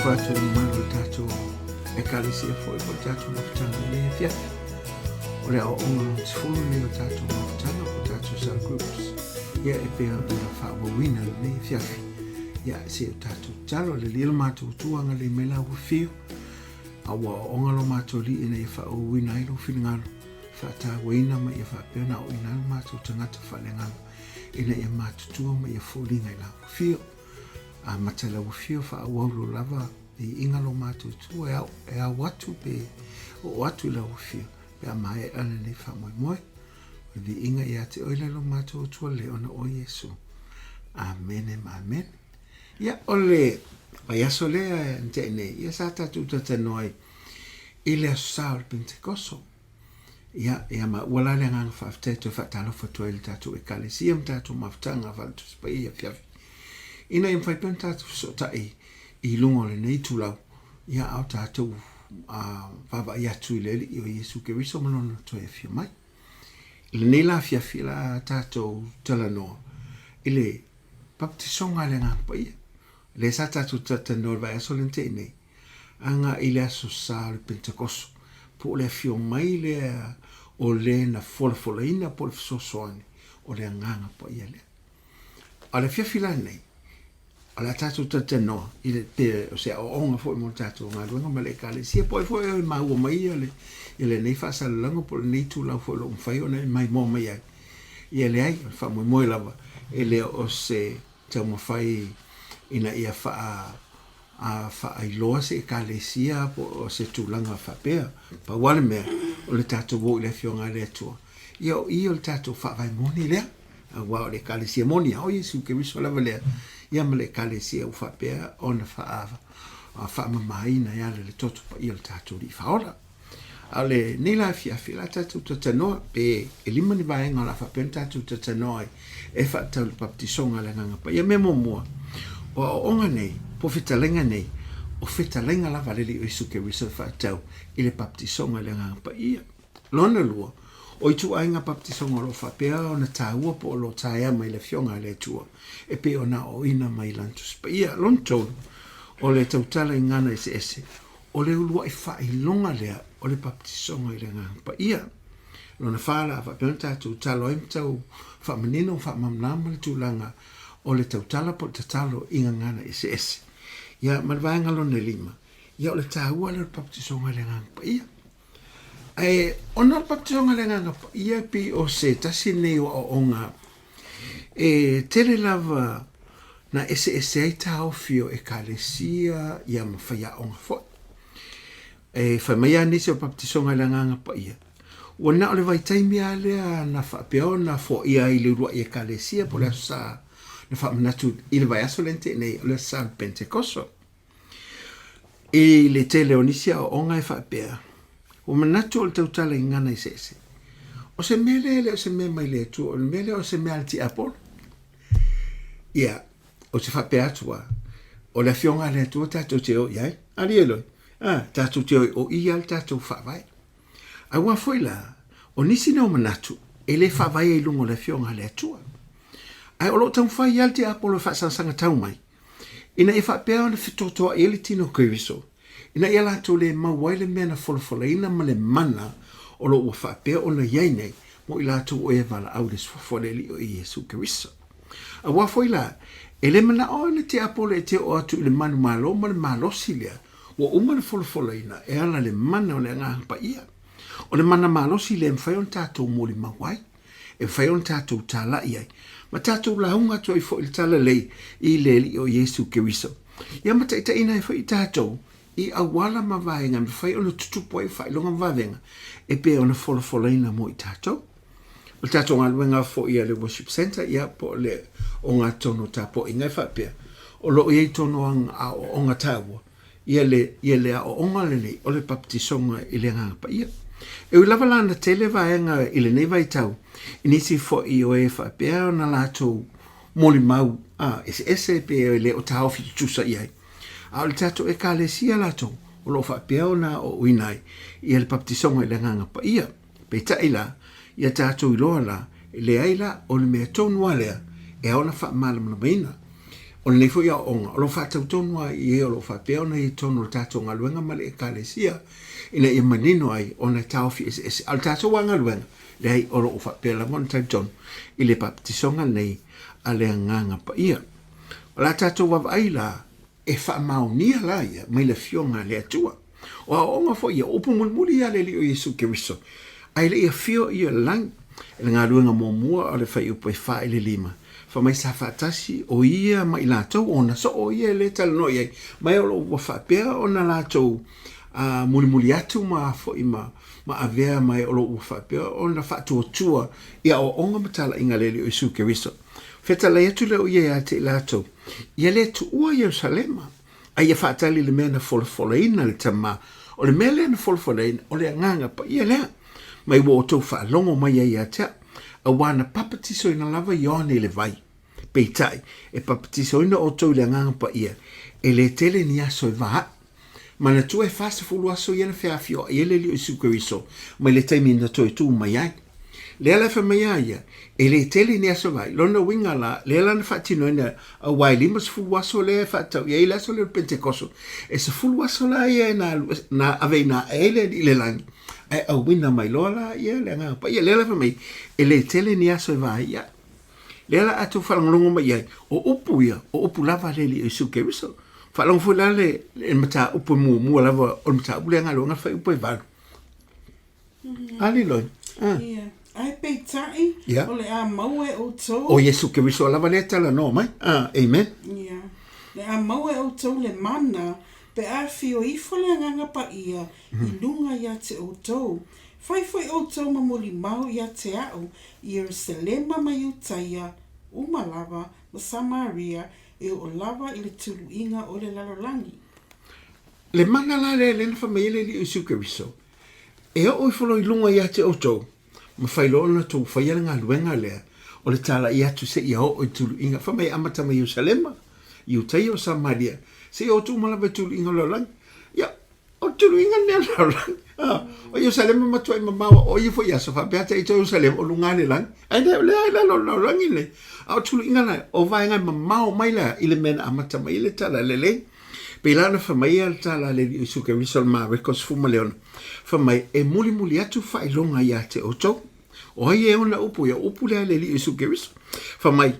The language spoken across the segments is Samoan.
Faatalofa atu i le mamalu o le tatou Ekalesia foi po o le tatou mafutaga i lenei afiafi. O le aoaoga lona 10 lenei o tatou mafutaga po o tatou cell groups. Ia e pei ona faaauauina i lenei afiafi. Ia se o tatou tatalo le Alii lo matou Atua agalelei mai lau afio. A ua aoaoga lo matou Alii ina ia faaauauina ai lou finagalo, faatauaina ma ia faapea ona aoaoina ai lo matou tagata faaleagaga ina ia matutua ma ia foliga i lau afio. Amata i lau afio faaauau lo lava viiga lo matou Atua e ao, e ao atu pe oo atu i lau afio pe a maea lenei faamoemoe. O le viiga ia te oe lea lo matou Atua le ona oe Iesu. Amene ma amene. Ia, o le vaiaso lea na tea nei, ia sa tatou talatalanoa ai i le Aso Sa o le Penetekoso. Ia, ia ma ua la le agaga faafetai e toe faatalofa atu ai i le tatou Ekalesia ma tatou mafutaga faale-Tusi Paia i afiafi, ina ia mafai pea ona tatou fesootai i luga o lenei itulau, ia, a o tatou vaavaai atu i le Alii o Iesu Keriso ma Lona toe afio mai. I lenei la afiafi, o le a tatou talanoa i le Baptisoga a le Agaga Paia. Lea sa tatou talatalanoa i le vaiaso lea na tea nei, aga i le Aso Sa o le Penetekoso, po o le afio mai lea o le na folafolaina po o le fesoasoani o le Agaga Paia lea. A o le afiafi la lenei, o le a tatou talatalanoa i le, pe o se aoaoga foi mo le tatou galuega ma le Ekalesia, po o ai foi e maua mai ia le, ia lenei faasalalauga po o lenei itulau foi o lo o mafai ona e maimoa mai ai. Ia leai, o le faamoemoe lava, e le o se taumafai ina ia faa a faailoa se Ekalesia po o se tulaga faapea. Pau lava le mea, o le tatou o i le Afioga a le Atua, ia o i o le tatou faavae moni lea, aua o le Ekalesia moni lava, o Iesu Keriso lava lea, ia ma le Ekalesia ua faapea ona faamamaina e ala i le toto paia o le tatou Alii Faaola. A o lenei la afiafi, o le a tatou talatalanoa, pe e lima ni vaega o le a faapea ona tatou talatalanoa ai e faatatau i le papatisoga a le Agaga Paia. Mea muamua, o aoaoga nei, po o fetalaiga nei, o fetalaiga lava a le Alii o Iesu Keriso e faatatau i le papatisoga i le Agaga Paia. Lona lua, o ituaiga papatisoga o lo o faapea ona taua po o lo o taea mai le Afioga a le Atua e pei ona aoaoina mai i Lana Tusi Paia. Lona tolu, o le tautala i gagana eseese, O le uluai faailoga lea o le papatisoga i le Agaga Paia. Lona fa la, faapea ona tatou talo ai ma tau faamanino ma faamalamalama le tulaga o le tautala po o le tatalo i gagana eseese. Ia, ma le vaega lona lima, ia o le taua lea o le papatisoga i le Agaga Paia. Ae ona o le papatisoga i le Agaga Paia e pei o se tasi lenei o aoaoga E tele lava na eseese ai taofi o Ekalesia ia ma faiaoga foi. E fai mai lava nisi o Baptisoga i le Agaga Paia, ua na o le vaitaimi lava lea na faapea ona foaia ai i le uluai Ekalesia po o le Aso Sa na faamanatu i le vaiaso lea na tea nei, o le Aso Sa o le Pentekoso. I le tele o nisi aoaoga e faapea, ua manatu o le tautala i gagana eseese. O se mea lea e le o se mea mai le Atua, o le mea lea o se mea a le tiapolo. Ia, ou te faapea atu lava, o le Afioga a le Atua tatou te o i ai. Alii e loi, a, tatou te o i o i a le tatou faavae. Aua foi la, o nisi na o manatu e le faavae ai i luga o le Afioga a le Atua. Ae o lo o taumafai lava le tiapolo e faasagasag tau mai, Ina ia faapea ona fetotoai ai le tino o Keriso, ina ia latou le maua ai le mea na folafolaina ma le mana o lo o ua faapea ona i ai nei mo i latou o e valaau i le suafa o le Alii o Iesu Keriso. Aua foi la, e le manao ai le tiapolo e te oo atu i le manumalo ma le malosi lea ua uma ona folafolaina e ala i le mana o le Agaga Paia. O le mana malosi lea e mafai ona tatou molimau ai. e mafai ona tatou talai ai ma tatou lauga atu ai foi i le talalelei i le Alii o Iesu Keriso. Ia ma taitaiina ai foi tatou i auala ma vaega e mafai ona tutupu ai faailoga ma vavega e pei ona folafolaina mo i tatou. O le tatou galuega foi a le Worship Centre, ia po o le ogatotonu o tapuaiga e faapea, o lo o i ai tonu aoaoga taua ia le, ia le aoaoga lenei o le baptisoga i le Agaga Paia. E ui lava la na tele vaega i lenei vaitau, i nisi foi o e faapea ona latou molimau a, eseese pe e le o taofi tutusa i ai. A o le tatou Ekalesia latou, o lo o faapea ona aoaoina ai ia le baptisoga i le Agaga Paia. Peitai la, ia tatou iloa la, e leai la, o le mea tonu lava lea e ao ona faamalamalamaina. O lenei foi aoaoga, o lo o faatatau tonu lava i e o lo o faapea ona i ai totonu o le tatou galuega ma le Ekalesia, ina ia manino ai ona e taofi eseese. A o le tatou lava galuega, leai, o lo o faapea lava ona talitonu i le papatisoga lenei a le Agaga Paia. O le a tatou vaavaai la, e faamaonia la ia mai le Afioga a le Atua. O aoaoga foi ia, o upu mulimuli ia a le Alii o Iesu Keriso, ae le i afio ia i le lagi. I le galuega muamua o le fuaiupu e 4 i le 5, fai mai sa faatasi o ia ma i latou ona soo ia e le talanoa i ai, ma e o lo o ua faapea ona latou mulimuli atu ma foi ma ma avea ma e o lo o ua faapea ona faatuatua i aoaoga ma talaiga a le Alii o Iesu Keriso. Fetalai atu lea o ia ia te i latou, ia le tuua Ierusalema, a ia faatali i le mea na folafolaina e le Tama. O le mea lea na folafolaina, o le Agaga Paia lea, mai ua outou faalogo mai ai ia te au, auā na papatisoina lava Ioane i le vai. Peitai, e papatisoina outou i le Agaga Paia, e le tele ni aso e va aʻe. Manatua e 40 aso ia na feafioai ai le Alii o Iesu Keriso mai le taimi na toe tu mai ai. Lea la e fai mai a ia, e le tele ni aso vai. Lona uiga la, lea la na faatinoina auā e 50 aso lea e faatatau i ai le aso lea o le Penetekoso, e 10 aso la ia na, na aveina ae ai le Alii i le lagi, ae auina mai loa la ia le Agaga Paia. Lea la e fai mai, e le tele ni aso e va ai ai. Lea la a tou faalogologo mai i ai, o upu ia, o upu lava a le Alii o Iesu Keriso. Faalogo foi la le, le mataupu e muamua lava o le mataupu lea galuega le fuaiupu e 8. A Liloi? Ah. Ia. Ae peitai, Ia. o le a maua e outou. O Iesu Keriso lava lea e talanoa mai. Ah, amen. Ia. Le a maua e outou le mana, pe a afio ifo le Agaga Paia i luga ia te outou. Fai foi outou ma molimau ia te a'u i Ierusalema ma Iutaia uma lava ma Samaria e oo lava i le tuluiga o le lalolagi. Le mana la lea lea na fai mai ai le Alii o Iesu Keriso, e oo ifo loa i luga ia te outou, ma fai loa ona outou faia le galuega lea o le talai atu seia oo i tuluiga. Fai mai e amata mai Ierusalema, Iutaia o Samaria, seia oo atu uma lava i tuluiga o le lalolagi. Ia, O le tuluiga lenei o le lalolagi. O Ierusalema matuai mamao o ia foi aso faapea ata ito Ierusalema o luga le lagi. Ai le le ai lalo o le lalolagi lenei. A o tuluiga la, o vaega e mamao mai la i le mea na amata mai ai le talalelei. Pei la ona fai mai ia le tala a le Alii o Iesu Keriso o le Mareko 16, fai mai e mulimuli atu faailoga ia te outou. O ai e ona upu ia? O upu lea a le Alii o Iesu Keriso. Fai mai,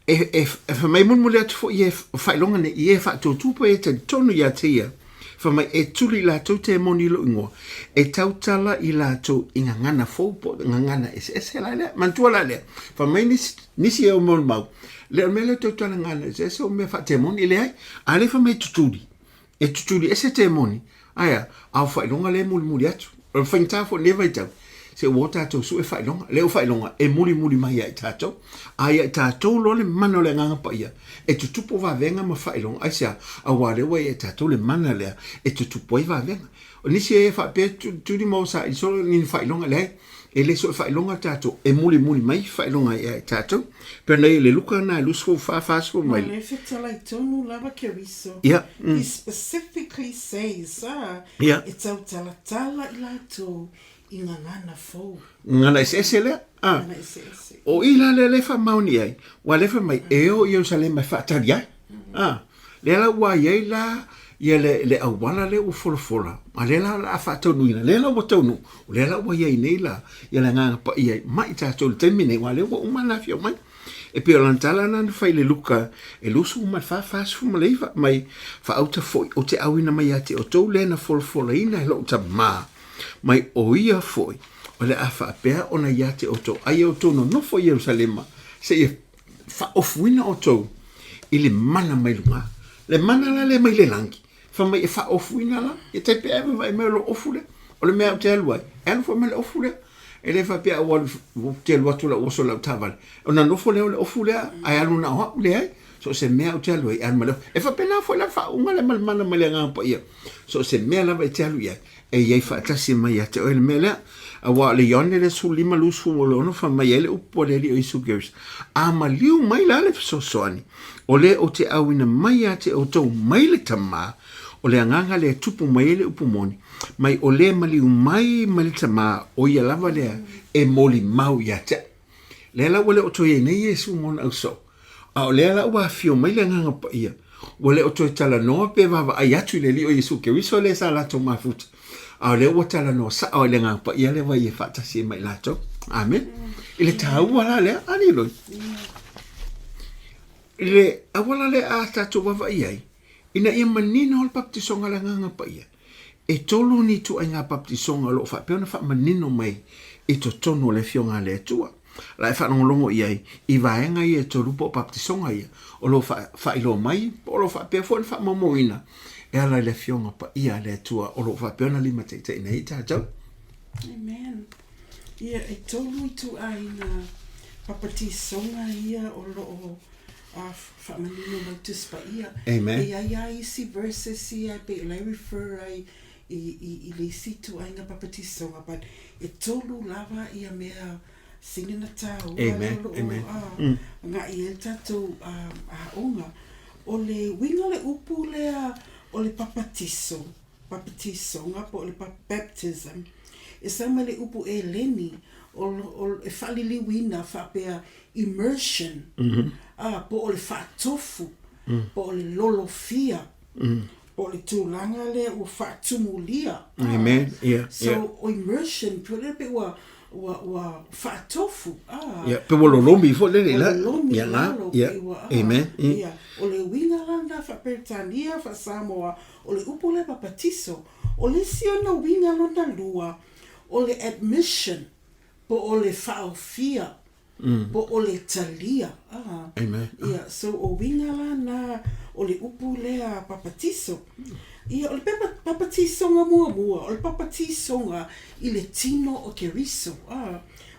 E fai mai mulimuli atu foi e faailoga nei i e faatuatua po e talitonu ia te ia, fai mai e tuli i latou temoni i lou igoa, e tautala i latou i gagana fou po o gagana eseese la lea. Manatua la lea, fai mai nisi, nisi e o molimau, le o le mea lea o tautala gagana eseese o mea faatemoni, e leai, a lea fai mai e tutuli, E tutuli ese temoni, aea, a o faailoga lea e mulimuli atu. O le faigata foi i lenei vaitau, se ua o tatou sue faailoga. Lea o faailoga e mulimuli mai ia i tatou. A ia i tatou loa le mana o le Agaga Paia, e tutupu vavega ma faailoga. Aisea? Aua o lea ua ia i tatou le mana lea e tutupu ai vavega. O nisi e faapea tuli ma o saili solo ni faailoga, leai. E le so o faailoga tatou, e mulimuli mai faailoga ia i tatou. Pei ona i ai le Luka lena e 24, 40 mai. Ma le fetalai tonu lava Keriso. Ia. He specifically says, a, Ia. e tautalatala i latou i gagana fou. Gagana eseese lea. A. Gagana eseese. O i la lea lea e faamaoni ai, ua lea fai mai, e o i Ierusalema e faatali ai. A. Lea la ua i ai la ia le, le auala lea ua folafola, a lea la o le a faataunuuina, lea la ua taunuu, o lea la ua i ai nei la ia le Agaga Paia ma i tatou i le taimi nei, aua o lea ua uma ona afio mai. E pei o lana tala lena na fai i le Luka e 24, 49, mai faauta foi ou te auina mai ia te outou lea na folafolaina e lou Tama, mai o ia foi o le a faapea ona ia te outou, a ia outou nonofo i Ierusalema seia faaofuina outou i le mana mai luga. Le mana la lea mai le lagi, fai mai e faaofuina la, ia tai pea e vaavaai mai o lou ofu lea. O le mea ou te alu ai, e alu foi ma le ofu lea. E le faapea ua alu, ou te alu atu lau oso i lau taavale, ona nofo lea o le ofu lea, ae alu na o au, leai. So o se mea ou te alu ai, e alu ma le ofu. E faapena foi la le faauuga lea ma le mana mai le Agaga Paia. So o se mea lava e te alu i ai, e i ai faatasi mai ia te oe le mea lea. Aua o le Ioane le 15, 26 fai mai ai le upu a le Alii o Iesu Keriso, A maliu mai la le fesoasoani, o lea ou te auina mai ia te outou mai le Tama, o le agaga lea e tupu mai ai le upu moni, mai o lea maliu mai mai le Tama, o ia lava lea e molimau ia te au. Lea la ua le o toe i ai nei Iesu ma ona ausoo, A o lea la ua afio mai le Agaga Paia, ua le o toe talanoa pe vaavaai atu i le Alii o Iesu Keriso lea sa latou mafuta, a o lea ua talanoa sao i le Agaga Paia lea ua ia faatasi ai ma i latou. Amen. I le taua la lea, aliloi. I le auala lea a tatou vaavaai ai, ina ia manino le baptisoga a le Agaga Paia, e tolu ni ituaiga baptisoga o lo o faapea ona faamanino mai i totonu o le Afioga a le Atua. La e faalogologo i ai i vaega ia e tolu po o baptisoga ia o lo o faailoa mai po o lo o faapea foi ona faamaumauina e ala i le Afioga Paia a le Atua o lo o faapea ona limataitaiina ai i tatou. Amen. Ia, e tolu ituaiga papatisoga ia o lo o faamanino mai Tusi Paia. Amen. E i ai lava isi verses ia e pei o la e refer ai i, i, i le isi ituaiga papatisoga, but e tolu lava ia mea sili ona taua lea o lo o agai i ai le tatou aoga. O le uiga o le upu lea o le papatiso, papatisoga po o le baptism, e sau mai le upu Eleni e faaliliuina faapea immersion, po o le faatofu, po o le lolofia, po o le tulaga lea ua faatumulia. Amen. Yeah, so, yeah. o immersion, po lea pe ua, ua, ua faatofu. Ah. Yeah, pe ua lolomi foi lele la. Lolomi yeah, lalo, yeah. pe ua, ah. Amen. Yeah. O le uiga la na faa-Peretania, faa-Samoa, o le upu lea papatiso. O le isi ona uiga lona lua, o le admission, po o le faaofia, po o le talia. Amen. Ia, so o uiga la na o le upu lea papatiso. Ia, o le papatisoga muamua, o le papatisoga i le tino o Keriso.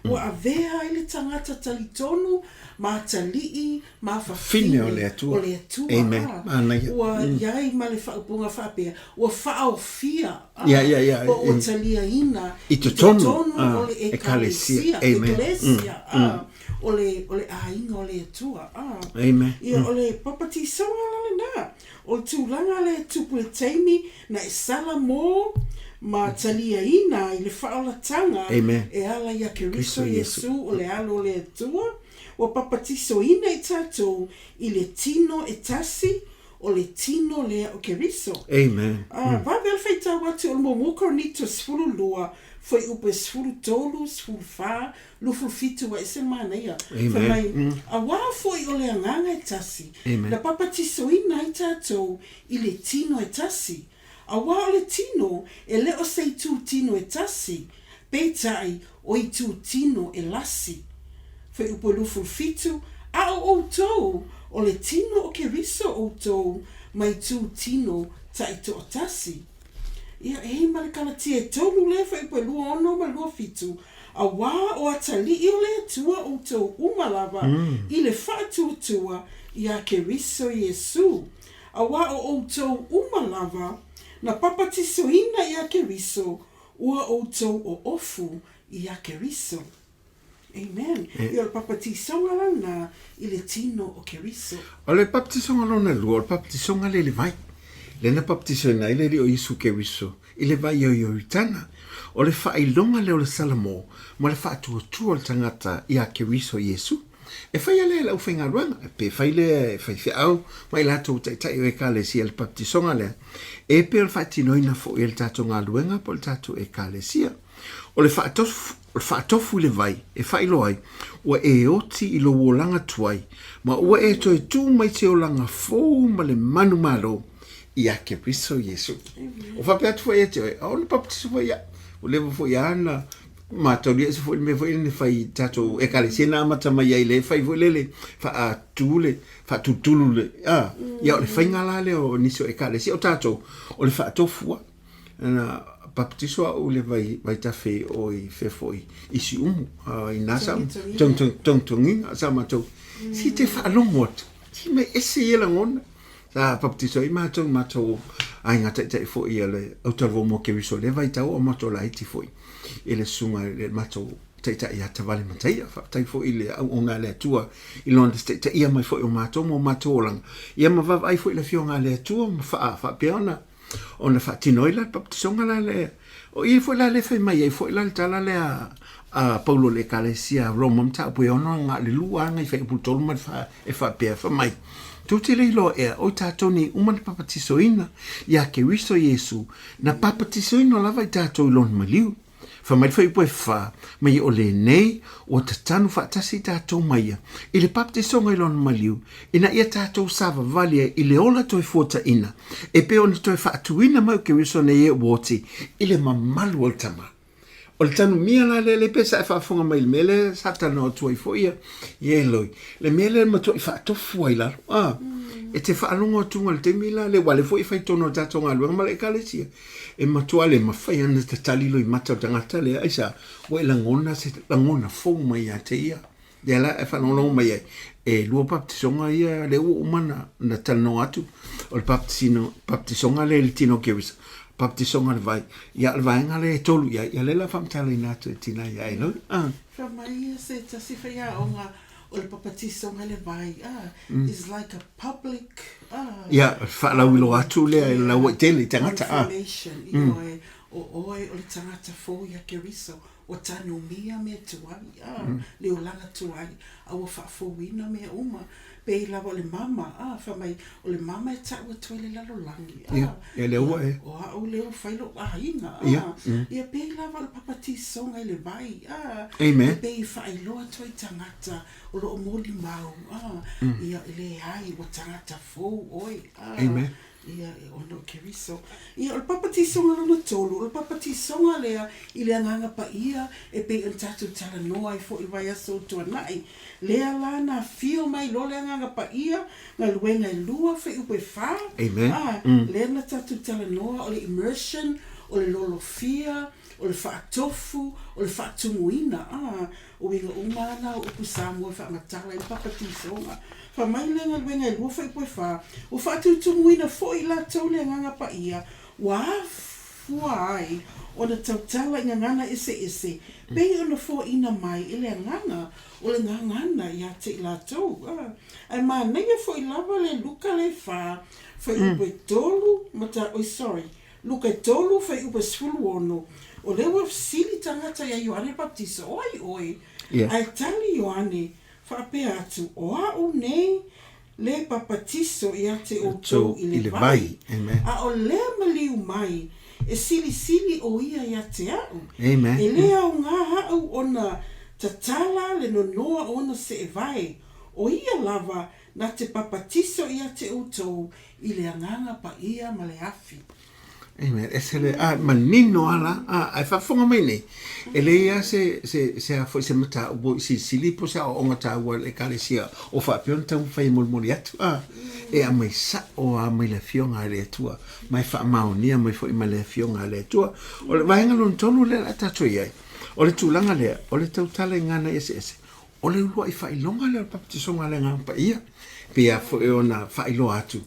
Ua avea ai le tagata talitonu ma atalii ma fafine o le Atua. O le Atua. Amen. Ua i ai ma le faaupuga faapea, ua faaofia, Ia, ia, ia. Po ua taliaina i totonu o le Ekalesia, Ekalesia, o le, o le aiga o le Atua. Amen. Ia, o le papatisoga la lena. O le tulaga lea e tupu i le taimi na e salamo ma taliaina ai le faaolataga e ala iā Keriso Iesu o le Alo o le Atua, ua papatisoina i tatou i le tino e tasi, o le tino lea o Keriso. Amen. A, vave a le faitau atu o le muamua Korinito 12, fuaiupu e 13, 14, 27 ua ese le manaia. Amen. Fai mai, Auā foi o le Agaga e tasi, Amen. na papatisoina ai tatou i le tino e tasi. Auā o le tino, e le o se itu tino e tasi, peitai o itu tino e lasi. Fuaiupu e 27, A o outou, o le tino o Keriso outou ma itu tino taitoatasi. Ia, e i ma le Kalatia e tolu lea fuaiupu e 26 ma le 27, Auā o atalii o le Atua outou uma lava i le faatuatua iā Keriso Iesu. Auā o outou uma lava na papatisoina iā Keriso, ua outou oofu iā Keriso. Amen. Ia, o le papatisoga la lena i le tino o Keriso. O le papatisoga lona lua, o le papatisoga lea i le vai. Lea na papatisoina ai le Alii o Iesu Keriso i le vai o Ioritana. O le faailoga lea o le Salamo ma le faatuatua o le tagata iā Keriso Iesu. E faia lea e le aufaigaluega, pe fai lea e faifeau ma i latou taitai o Ekalesia le papatisoga lea, e pei o le faatinoina foi e le tatou galuega po o le tatou Ekalesia. O le faatofu i le vai e faailoa ai ua e oti i lou olaga tuai ma ua e toe tu mai se olaga fou ma le manumalo iā Keriso Iesu. O faapea atu foi ia te oe, a o le baptiso foi ia, ua leva foi lava ona mataulia ese foi le mea foi lele fai i tatou Ekalesia na amata mai ai le fai foi lele faatu le faatutulu le, a, ia o le faiga la lea o nisi o Ekalesia o tatou, o le faatofu lava. Na baptiso au i le vai, vaitafe o i fea foi i Siumu, i nā sa, togitogiga sa matou, si te faalogo atu, si mea ese ia lagona. Sa baptiso ai matou, matou aiga taitai foi a le autalavou mo Keriso i lea vaitau, o matou laiti foi i le susuga i le matou taitai ia Tavale Mataia. Faafetai foi i le auauna a le Atua i lona taitaia mai foi o matou ma o matou olaga, ia ma vaavaai foi i le Afioga a le Atua ma faapea ona ona faatino ai la le baptisoga la lea. O i foi la lea fai mai ai foi la le tala lea a Paulo i le Ekalesia a Roma mataupu e ono agai le lua agai fuaiupu le tolu ma le fa e faapea, fai mai, Tou te le iloa ea, o i tatou nei uma na papatisoina iā Keriso Iesu, na papatisoina lava i tatou i Lona maliu. Fai mai le fuaiupu e fa, mai o lenei ua tatanu faatasi i tatou ma ia i le papatisoga i Lona maliu, ina ia tatou savavali ai i le ola toe fuataina, e pei ona toe faatuina mai o Keriso nei e ua oti i le mamalu o le Tama. O le tanumia la lea, lea pei sa e faafofoga mai i le mea lea sa talanoa atu ai foi ia ia Eloi, le mea lea e matuai faatofu ai lalo. A, e te faalogo atu i le taimi la lea, aua o lea foi e fai i totonu o le tatou galuega ma le Ekalesia, e matua le mafai ona tatali loimata o le tagata lea, aisea? Ua e lagona se lagona fou mai ia te ia. Lea la e faalogologo mai ai, e lua baptisoga ia lea ua uma ona, ona talanoa atu, o le baptisino, baptisoga lea i le tino o Keriso, baptisoga i le vai. Ia, o le vaega lea e tolu i ai, ia lea la faamatalaina atu e tina ia Eloi. Ah. Fai mai ia se tasi faiaoga o le papatisoga i le vai, ah, is like a public, ah. Ia, faalauiloa atu lea i le lauaitele i tagata, ah. Information, ioe, o oe o le tagata fou ia Keriso, Ua tanumia mea tuai, a, le olaga tuai, a ua faafouina mea uma. Pei lava o le mama, a, fai mai, o le mama e ta'u atu ai le lalolagi, a, Ia, ia lea ua e. o a'u lea ua fai lo'u aiga, a, Ia, mm. ia pei lava o le papatisoga i le vai, a, Amen. e pei e faailoa atu ai tagata o lo'o molimau, a, ia, e leai, ua tagata fou oe, a, Amen. Ia, e ona o Keriso. Ia, o le papatisoga lona tolu, o le papatisoga lea i le Agaga Paia e pei ona tatou talanoa ai foi i vaiaso ua tuanai. Lea la na afio mai loa le Agaga Paia, galuega e lua, fuaiupu e fa. Amen. A, lea na tatou talanoa o le immersion, o le lolofia, o le faatofu, o le faatumuina. A, O uiga uma lava na o upu Samoa e faamatala ai le papatisoga. Fai mai le galuega e lua fuaiupu e fa, ua faatutumuina foi i latou le Agaga Paia, ua afua ai ona tautala i gagana eseese, pei ona foaina mai e le Agaga o le gagana ia te i latou. Ae manaia foi lava le Luka le fa, fuaiupu e tolu, mata, oi sorry, Luka e tolu, fuaiupu e 16, o lea ua fesili tagata ia Ioane Baptisa, O ai oe? Yeah. Ae tali Ioane, faapea atu, O a'u nei le papatiso ia te outou i le vai, Amen. a o lea maliu mai, e silisili o ia ia te a'u. Amen. E le aoga a'u ona tatala le nonoa o ona seevae, o ia lava na te papatiso ia te outou i le Agaga Paia ma le afi. Amen. E se le, a, manino a la, a, ae faafofoga mai nei, e leai a se, se, se a foi se mataupu i silisili po o se aoaoga taua a le Ekalesia o faapea ona taumafai e molimoli atu, a, e aumai sa'o a mai le Afioga a le Atua, ma e faamaonia mai foi ma le Afioga a le Atua. O le vaega lona tolu lea o le a tatou i ai, o le tulaga lea, o le tautala i gagana eseese, O le uluai faailoga lea o le papatisoga a le Agaga Paia, pei lava foi ona faailoa atu,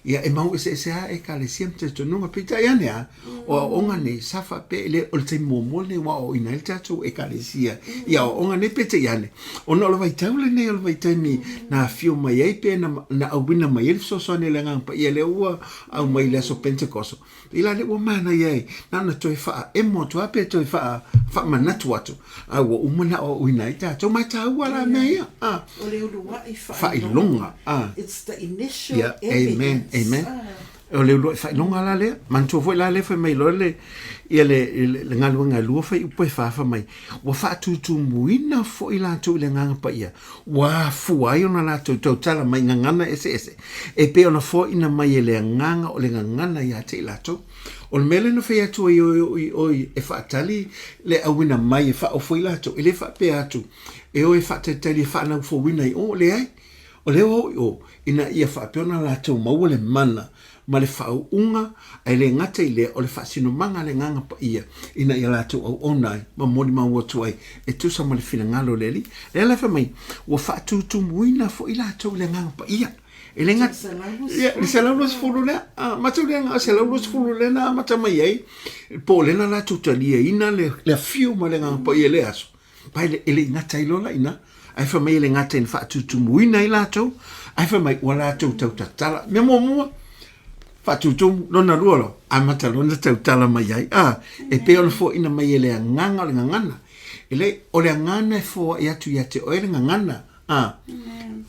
ia e mau eseese lava Ekalesia ma talitonuga. Peitai ane lava, o aoaoga nei, sa faapea e le o le taimi muamua lenei ua aoaoina ai le tatou Ekalesia i aoaoga nei. Peitai ane, ona o le vaitau lenei o le vaitaimi na afio mai ai pe na, na auina mai ai le fesoasoani a le Agaga Paia lea ua aumai i le aso Pentekoso, I la lea ua manaia ai, na ona toe faaemo atu lava pe toe faa, faamanatu atu, a ua uma ona aoaoina ai tatou. Ma e taua la mea ia. A. O le uluai faailoga. A. It's the initial yeah, evidence. Amen, amen. O le uluai faailoga la lea. Manatua foi la lea fai mai loa le, ia le, le, le galuega e lua fuaiupu e fa fai mai, ua faatutumuina foi latou i le Agaga Paia, ua afua ai ona latou tautala mai gagana eseese, e pei ona foaina mai e le Agaga o le gagana ia te i latou. O le mea lea na fai atu ai e o i oi e faatali le auina mai e faaofo i latou, e le faapea atu e o e faatalitali e faanaufouina i o, leai. O lea ua o i o, ina ia faapea ona latou maua le mana ma le faauuga, ae le gata i lea, o le faasinomaga a le Agaga Paia ina ia latou auauna ai ma molimau atu ai e tusa ma le finagalo o le Alii. Lea la fai mai, ua faatutumuina foi latou i le Agaga Paia. E le gata, ia, le 120 lea, a, matou le aga 120 lea na amata mai ai, po o lea na latou taliaina le, le afio ma le Agaga Paia i lea aso. Ma e le, e le i gata ai loa la i ina, ae fai mai e le gata ina faatutumuina ai latou, ae fai mai ua latou tautatala. Mea muamua, faatutumu, lona lua loa, amata loa ona tautala mai ai. A, e pei ona foaina mai e le agaga o le gagana. E leai, o le agaga e foai atu ia te oe le gagana, a,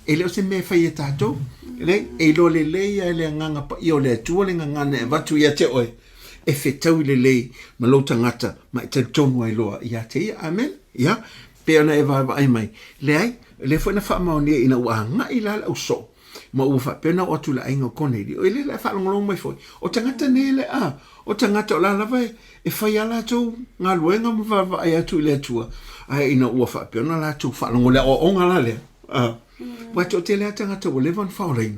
e le o se mea e fai e tatou. E leai, e iloa lelei lava e le Agaga Paia o le Atua le gagana e avatu ia te oe, e fetaui lelei ma lou tagata ma e talitonu ai loa ia te ia. Amene. Ia, pei ona e vaavaai mai, leai, o lea foi na faamaonia ina ua agai la le ausoo, ma ua faapea ona oo atu i le aiga o Konelio, e le la e faalogologo mai foi, o tagata nei le a, o tagata o la lava e, e fai a latou galuega ma vaavaai atu i le Atua, ae ina ua faapea ona latou faalogo i le aoaoga la lea, a, ua toatele lava tagata ua leva ona faaolaina,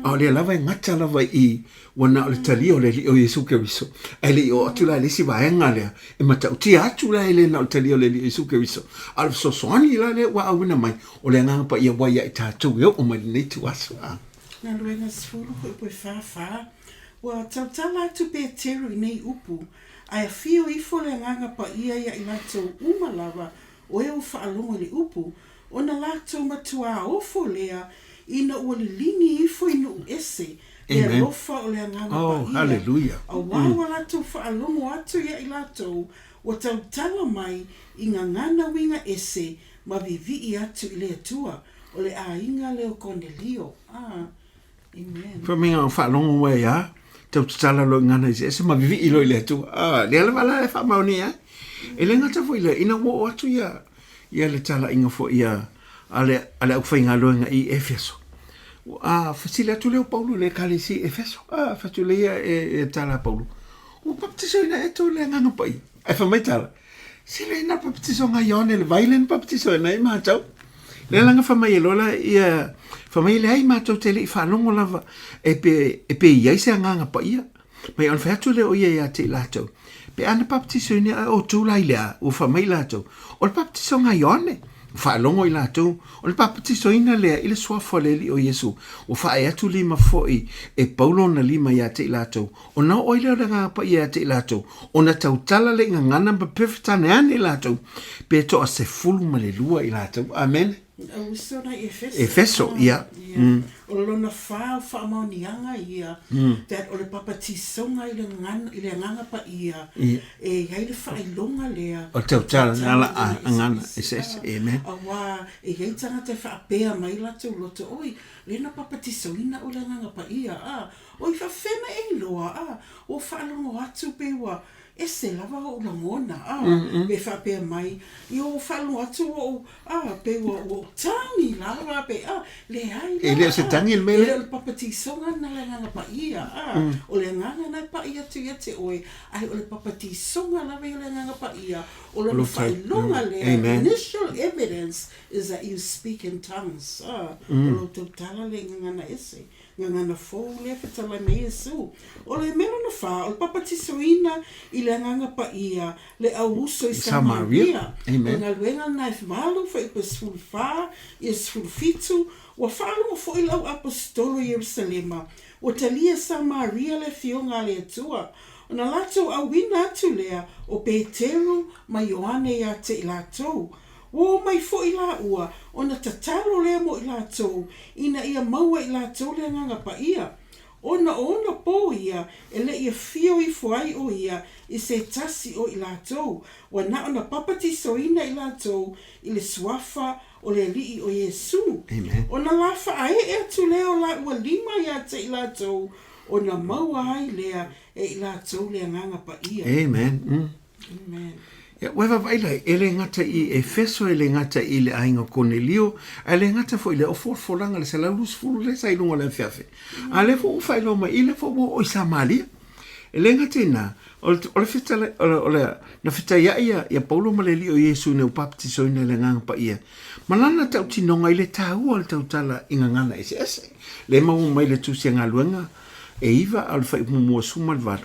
a o lea lava e gata lava i i, ua na o le talia o le Alii o Iesu Keriso, ae le i oo atu la i le isi vaega lea, e matautia atu la e le na o le talia o le Alii o Iesu Keriso, a o le fesoasoani la lea ua auina mai, o le Agaga Paia ua ia i tatou e oo mai i lenei ituaso. A. Galuega 10.44 Ua tautala atu Peteru i nei upu, ae afio ifo le Agaga Paia ia i latou uma lava o e ua faalogo i le upu, ona latou matuā ofo lea ina ua liligi ifo i nuu ese le alofa o le Agaga Paia, auā ua latou faalogo atu ia i latou ua tautala mai i gagana uiga ese ma vivii atu i le Atua, o le aiga lea o Konelio. Amen. Fai mai na faalogo ua e a, tau tatala loa i gagana eseese ma vivii loa i le Atua. Ah, lea lava la e faamaonia ai. E le gata foi i lea, ina ua oo atu ia, ia le talaiga foi ia a le, a le aufaigaluega i Efeso. A fesili atu lea o Paulo i le ekalesia i Efeso. A, fai atu lea e, e tala a Paulo, ua baptisoina ea tou i le Agaga Paia? Ae fai mai tala, Se le na baptisoga a Ioane i le vai lea na baptisoina ai matou. Lea la na fai mai ai loa la ia, fai mai leai matou te le i faalogo lava e pe, e pe i ai se Agaga Paia. Mai ona fai atu lea o ia ia te i latou, Pe a na baptisoina e outou la i le a? Ua fai mai latou, O le baptisoga a Ioane. Ua faalogo i latou, o le baptisoina lea i le suafa o le Alii o Iesu. Ua faaee atu lima foi e Paulo ona lima ia te i latou, Ona oo ai lea o le Agaga Paia ia te i latou, ona tautala lea i gagana ma pepefatāneane i latou, pe 12 i latou. Amene. Auuso na i Efeso. Efeso, ia. Ia. O lona whā o whaamaoniaga ia, that o le papatisoga i le gagana, i le Agaga Paia, e i ai le whaailonga lea. O le tautala na la a gagana eseese. Amen. Auā, e i ai tagata e whaapea mai latou loto, oi, lea na papatisoina o le Agaga Paia, a, Oi faafena e iloa a, ua faalogo atu pe ua ese lava ou lagona a, pe faapea mai, ia ua faalogo atu ua ou a, pe ua ua ou tagi lava pe a, leai la E le o se tagi le mea lea. E le o le papatisoga lena le Agaga Paia a, o le agaga lena e pai atu ia te oe, ae o le papatisoga lava ia o le Agaga Paia, o lona faailoga lea, initial evidence is that you speak in tongues a, o lou tautala lea i gagana ese. Gagana fou lea fetalai mai Iesu. O le mea lona whā, o le papatisoina i le Agaga Paia, le auuso i Samaria. O le galuega lena e 8 fuaiupu e 14 i le 17, ua faalogo foi le au aposetolo i Ierusalema, ua talia e Samaria le Afioga a le Atua. Ona latou auina atu lea o Peteru ma Ioane ia te i latou, Ua omai foi lāua, ona tatalo lea mo i latou, ina ia maua i latou le Agaga Paia. Ona o ona pō ia e le i afio ifo ai ʻo ia i se tasi o i latou, ua na ona papatisoina i latou i le suafa o le Alii o Iesū. Ona la faaee atu lea o lāua lima ia te i latou, ona maua ai lea e i latou le Agaga Paia. Amen. Amen. Ia, ua e vaavaai la, e le gata i Efeso, e le gata i le aiga o Konelio, ae le gata foi i le ofolafolaga, le 120 lea sa i luga o le afeafe. A lea foi ua faailoa mai i lea foi ua oo i Samaria. E le gata i na, o le, o le fetala, o le, o le, na fetaiai ia, ia Paulo ma le Alii o Iesu ina ua papatisoina i le Agaga Paia, ma lana tautinoga i le taua o le tautala i gagana eseese. Lea e maua mai le Tusi a Galuega e 9 a o le fuaiupu muamua 18.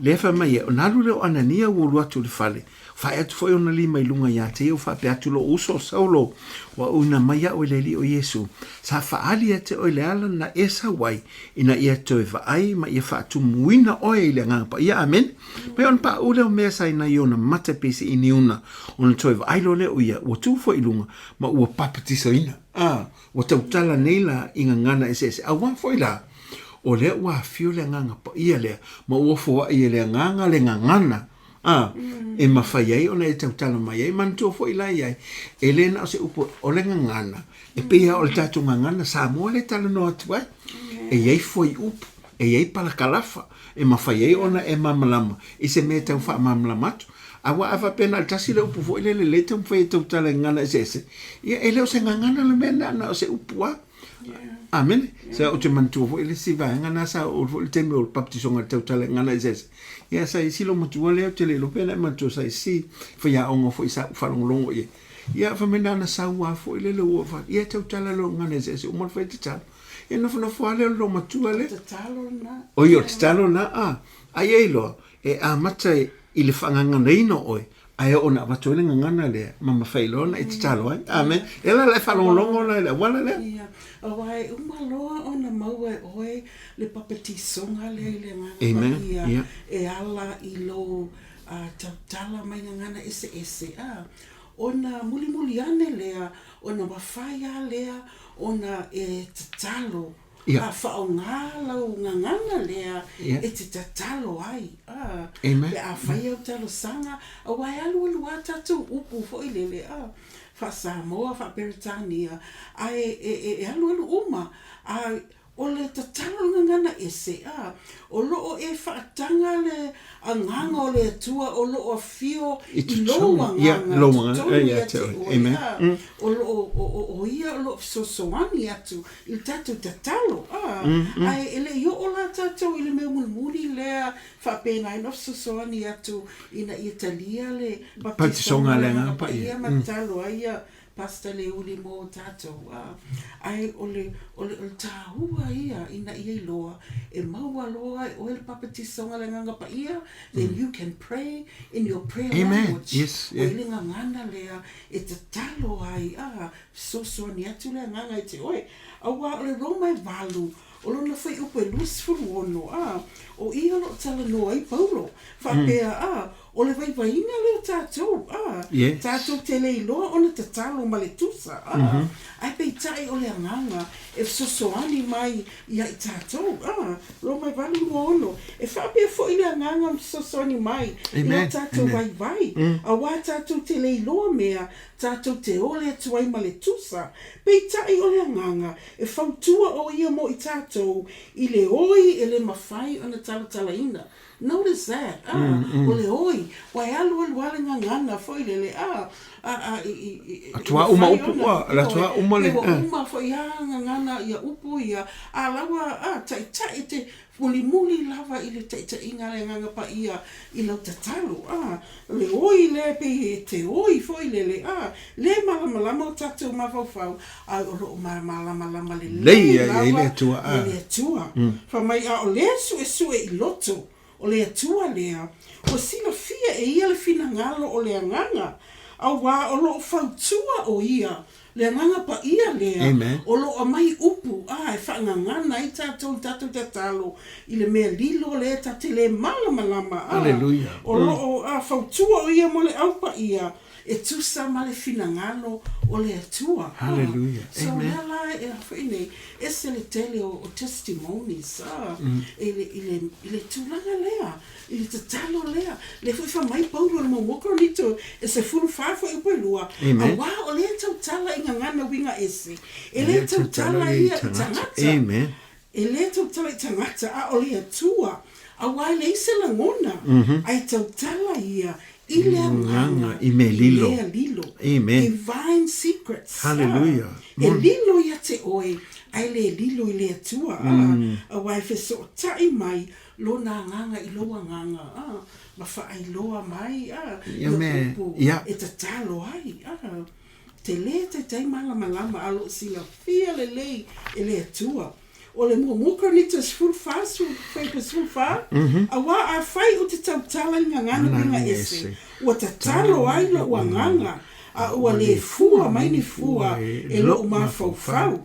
Lea fai mai e, ona alu lea o Anania ua ulu atu i le fale, fae atu foi ona lima i luga ia te ia, ua faapea atu, Lou uso o Saulo, ua auina mai au e le Alii o Iesu, sa faaali ia te oe le ala na e sau ai, ina ia toe vaai ma ia faatumuina oe i le Agaga Paia. Amene. Mai ona paʻu lea o mea sa i nai ona mata pei se iniuna, ona toe vaai loa lea o ia, ua tu foi i luga, ma ua papatisoina. A, ua tautala nei la i gagana eseese, auā foi la, O lea ua afio le Agaga Paia lea, ma ua foai e le Agaga le gagana. a, e mafai ai ona e tautala mai ai. Manatua foi la i ai, e le na o se upu, o le gagana, e pei lava o le tatou gagana Samoa lea e talanoa atu ai. E i ai fuaiupu, e i ai palakalafa, e mafai ai ona e malamalama i se mea e tau faamalamalama atu. Aua a faapea na o le tasi le upu foi lele lea e taumafai e tautala i gagana eseese, ia e le o se gagana le mea lena, na o se upu lava. Amene. Sa ou te manatua foi le isi vaega lena sa oo foi le taimi o le baptisoga i le tautala i gagana eseese. Ia sa i ai si loomatua lea ou te le iloa pe na e manatua sa i isi faiaoga foi sa ou faalogologo i ai. Ia fai mai na ona sau lava foi lele ua fai, ia tautala loa i gagana eseese uma le fai tatalo. Ia nofonofo lava lea o le loomatua lea. Tatalo lena. Oi o le tatalo lena, a. A ia iloa, e amata i le faagaganaina o oe, ae oo ina avatu ai le gagana lea ma mafai loa ona e tatalo ai. Amen. E la la e faalogologo la i le auala lea. Ia, aua e uma loa ona maua e oe le papatisoga lea i le Agaga Paia e ala i lou tautala mai gagana eseese, a, ona mulimuli ane lea, ona mafai lava lea ona e tatalo A faaaoga lau gagana lea e te tatalo ai, a, pe a fai au talosaga, aua e alualu lava tatou upu foi lele, a, faa-Samoa, faa-Peretania, ae e alualu uma. A o le tatalo i le gagana ese, a, o lo o e faataga le Agaga o le Atua o lo o afio i lou agaga totonu ia te oe, a, o lo o, o Ia o lo o fesoasoani atu i le tatou tatalo, a, ae e le i oo la tatou i le mea mulimuli lea faapena ai ona fesoasoani atu ina ia talia le baptisoga a le Agaga Paia ma tatalo ai ia Pastor Leuli mo tatou, a, ae o le, o le, o le taua ia ina ia iloa e maua loa e oe le bapatisoga a le Agaga Paia, then you can pray in your prayer language. Yes, yeah. Ua i le gagana lea e tatalo ai, a, fesoasoani atu le Agaga i te oe. Aua o le Roma e valu, o lona fuaiupu e 26, a, o i o lo o talanoa ai Paulo, faapea, a, o le vaivaiga lea o tatou, a, Yes. tatou te le iloa ona tatalo ma le tusa, a, ae peitai o le Agaga e fesoasoani mai ia i tatou, a, Roma e 8, 26, e faapea foi le Agaga ma fesoasoani mai i lo tatou vaivai, aua tatou te le iloa mea tatou te ole atu ai ma le tusa, peitai o le Agaga e fautua o ia mo i tatou i le oi e le mafai ona talatalaina. Notice that, ah, o le oi, ua e alualu lava le gagana foi lele, ah, ah, ah, i, i, i, i, Atuā uma upu, ua, le atuā uma le, ua uma foi lava gagana ia upu ia, a la ua, ah, taitai te, mulimuli lava i le taitaiga a le Agaga Paia i lau tatalo, a, le oi lea e pei e te oi foi lele, a, le malamalama o tatou mafaufau, ae o lo o malamalama lelei lava i le Atua, a. le Atua. Fai mai, a o lea suesue i loto o le Atua lea, ua silafia e ia le finagalo o le Agaga, auā o lo o fautua o ia Le Agaga Paia lea Amen. o lo o aumai upu a e faagagana ai tatou i tatou tatalo i le mea lilo lea ta te le malamalama a Hallelujah. o lo o a fautua o ia mo le Au Paia e tusa ma le finagalo o le Atua a. Hallelujah. So Amen. lea la e a foi nei ese le tele o testimonies a i le i le i le tulaga lea I le tatalo lea, lea foi fai mai Paulo i le muamua Korinito e 14 fuaiupu e lua, Amen. Auā o lea e tautala i gagana uiga ese, e le tautala ia i tagata, Amen. e le tautala i tagata, a o le Atua, auā e leai se lagona, ae tautala ia i le agaga, i mea lilo. i mea lilo. Amen. Divine secrets. Hallelujah. E lilo ia te oe, ae le lilo i le Atua, auā e fesootai mai Lona agaga i lou agaga, a, ma faailoa mai, a, Ia ia me, upu ia. e tatalo ai, a. Te lē taitai malamalama a o lo o silafia lelei e le Atua. O le muamua Korinito 14, fuaiupu 14, Auā afai ou te tautala i gagana uiga ese, ua tatalo ai lou agaga, a ua lē fua mai ni fua e lou mafaufau.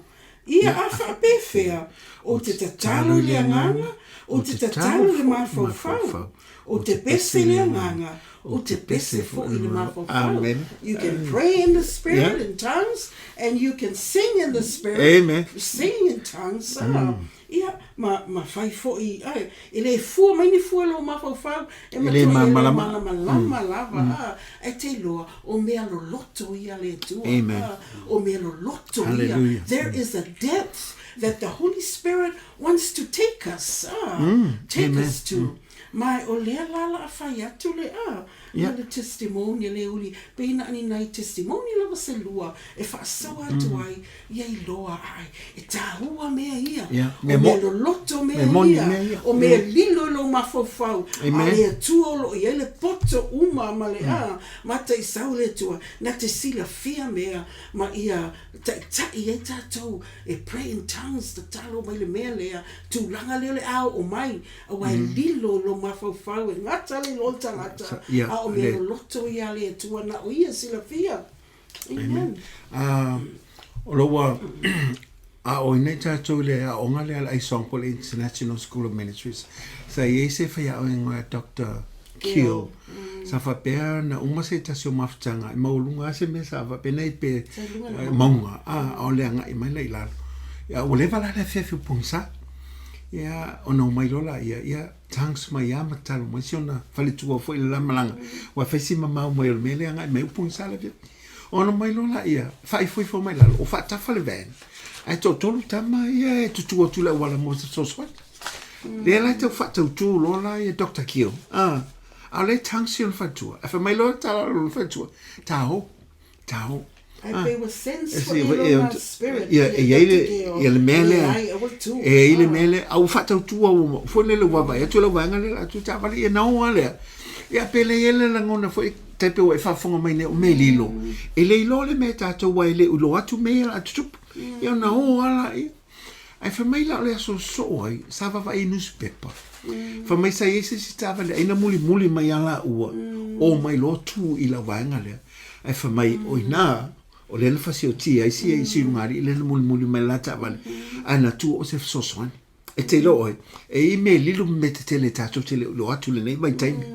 Ia a faapefea, ou te tatalo i le agaga, ou te tatalo i le mafaufau. Ou te pese i le Agaga, ou te pese foi i le mafaufau. Amen. You can pray in the Spirit in tongues and you can sing in the Spirit. Amen. Sing in tongues. Ia, ma, ma fai foi, ai, e le fua mai ni fua i lou mafaufau, e E le matua e le malamalama. malamalama lava, a, e te iloa, o mea loloto ia a le Atua. Amen. A, o mea loloto ia. Hallelujah. There is a depth that the Holy Spirit wants to take us, a, take Amen. us to. Ma o lea la la a fai atu le a, Yeah. le testimony le uli, pe na ni nai testimony lava se lua, e faasoa atu ai, ia iloa ai, e tāua mea ia, Yeah. o Mea mea loloto mea mea moni ia, mea ia. o mea lilo i lou mafaufau, Amen. a le Atua o loo i ai le poto uma ma le a, ma taisau le Atua, na te silafia mea, ma ia taitai ai tatou, e pray in tongues, tatalo mai le mea lea, tulaga lea o le a oo mai, aua e lilo i lou mafaufau, e gata le iloa o le tagata, Yeah, a o mea le- loloto ia a le Atua na o ia silafia. Amen. Ah, o lo ua aoina ai tatou i le aoga lea a le Aisong po o le International School of Ministries. Sa i ai se faiaoga e igoa ia Doctor Kiel. Sa faapea na uma se tasi o mafutaga e maualuga lava se mea sa faapena i pe Sa i luga le mauga, a, a o le agai mai la i lalo. Ia, ua leva la le afiafi o pogisa. Ia, ona omai loa laia, ia, tongues mai lava ma tatalo mai si ona faletua foi i le la malaga, aua e fai si mamao mai o le mea lea e agai mai ai o pogisa le afiafi. Ona omai loa laia, faaifoifo mai lalo, o faatafa le van, ae toatolu tama ia e tutū atu i le auala mo se fesoasoani. Lea la e tau faatautū loa la ia Doctor Kiel, a, a o lea e tongues si ona faletua. Ae fai mai loa le tala a lona faletua, Tāo, tāo. Ai pei ua sense E foi si- i e- lona spirit ia, e i ai le, ia le mea lea, Leai, aua le tū. e i ai le mea lea, a ua faatautua ua foi lele ua vaavaai atu lau vaega lea, atu taavale, ia na o lava lea. Ia pe le i ai le lagona foi, tai pei ua e faafofoga mai nei o mea lilo. E le iloa le mea e tatou aua e le o iloa atu mea ia o le a tutupu. Ia ona o lava laia. Ae fai mai la o le aso soo ai, sa vaavaai i nusipepa. Fai mai sa i ai se isi taavale aina mulimuli mai ia laua, o mai loa tu i lau vaega lea. Ae fai mai, o ina, o lea na fasiotia ai si ai silugalii lea na mulimuli mai la taavale, ae na tu o se fesoasoani. E te iloa oe, e i ai mea lilo ma mea tetele tatou te le o iloa atu i lenei vaitaimi,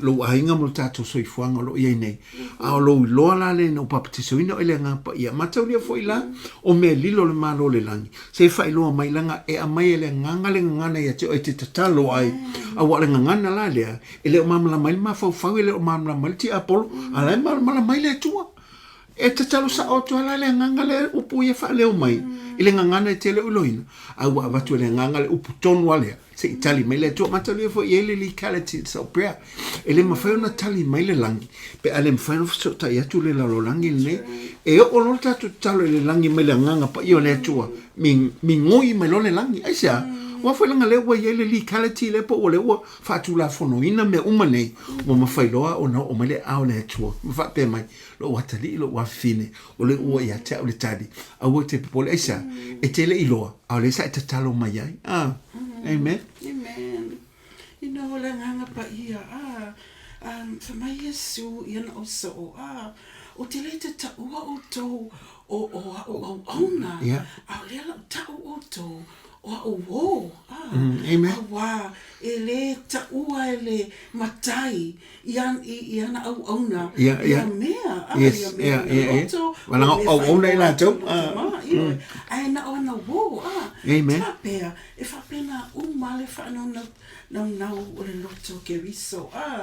lou aiga ma lo tatou soifuaga o lo o i ai nei. A o lou iloa la lea ina ua papatisoina oe i le Agaga Paia, mataulia foi la o mea lilo o le Malo o le Lagi, se faailoa mai leaga e aumai e le Agaga le gagana ia te oe e te tatalo ai, aua o le gagana la lea, e le o malamalama ai le mafaufau, e le o malamalama ai le tiapolo, a o la e malamalama ai le Atua. E tatalo sao atu lava la le agaga lea upu ia faaleo mai i le gagana e tele o iloina, a ua avatu e le agaga le upu tonu lava lea se i tali mai le Atua. Mataulia foi e i ai le legality of prayer. E le mafai ona tali mai le lagi pe a le mafai ona fesootai atu le lalolagi lenei. E oo loa le tatou tatalo i le lagi mai le agaga paia o le Atua, migoi mai loa le lagi. Aisea? Aua foi leaga lea ua i ai le legality lea po o lea ua faatulafonoina mea uma nei, ua mafai loa ona oo mai le aao o le Atua ma faapea mai, Lou atalii, lou afafine, o lea ua ia te au le tali, aua e te popole. Aisea? E te le i iloa, a o lea sa e tatalo mai ai. Ah, amen. Amen. You know, o le agaga paia, ah, um, fai mai Iesu i ana ausoo, ah, ou te le te taua outou o, o a'u auauna, Yeah. a o lea la u ta'u outou o a'u uō, ah, Amen. auā e lē taua e le matai i an, i, i ana auauna, Ia, ia. ia mea, ah, Yes, ia mea ia, na ia, ia. loto, Ua laga o mea auauna i faailoa latou, atu ah, ma, ioe, ae na o ana uō, ah, Amen. faapea, e faapena uma le faanaunau, naunau o le loto o Keriso, ah,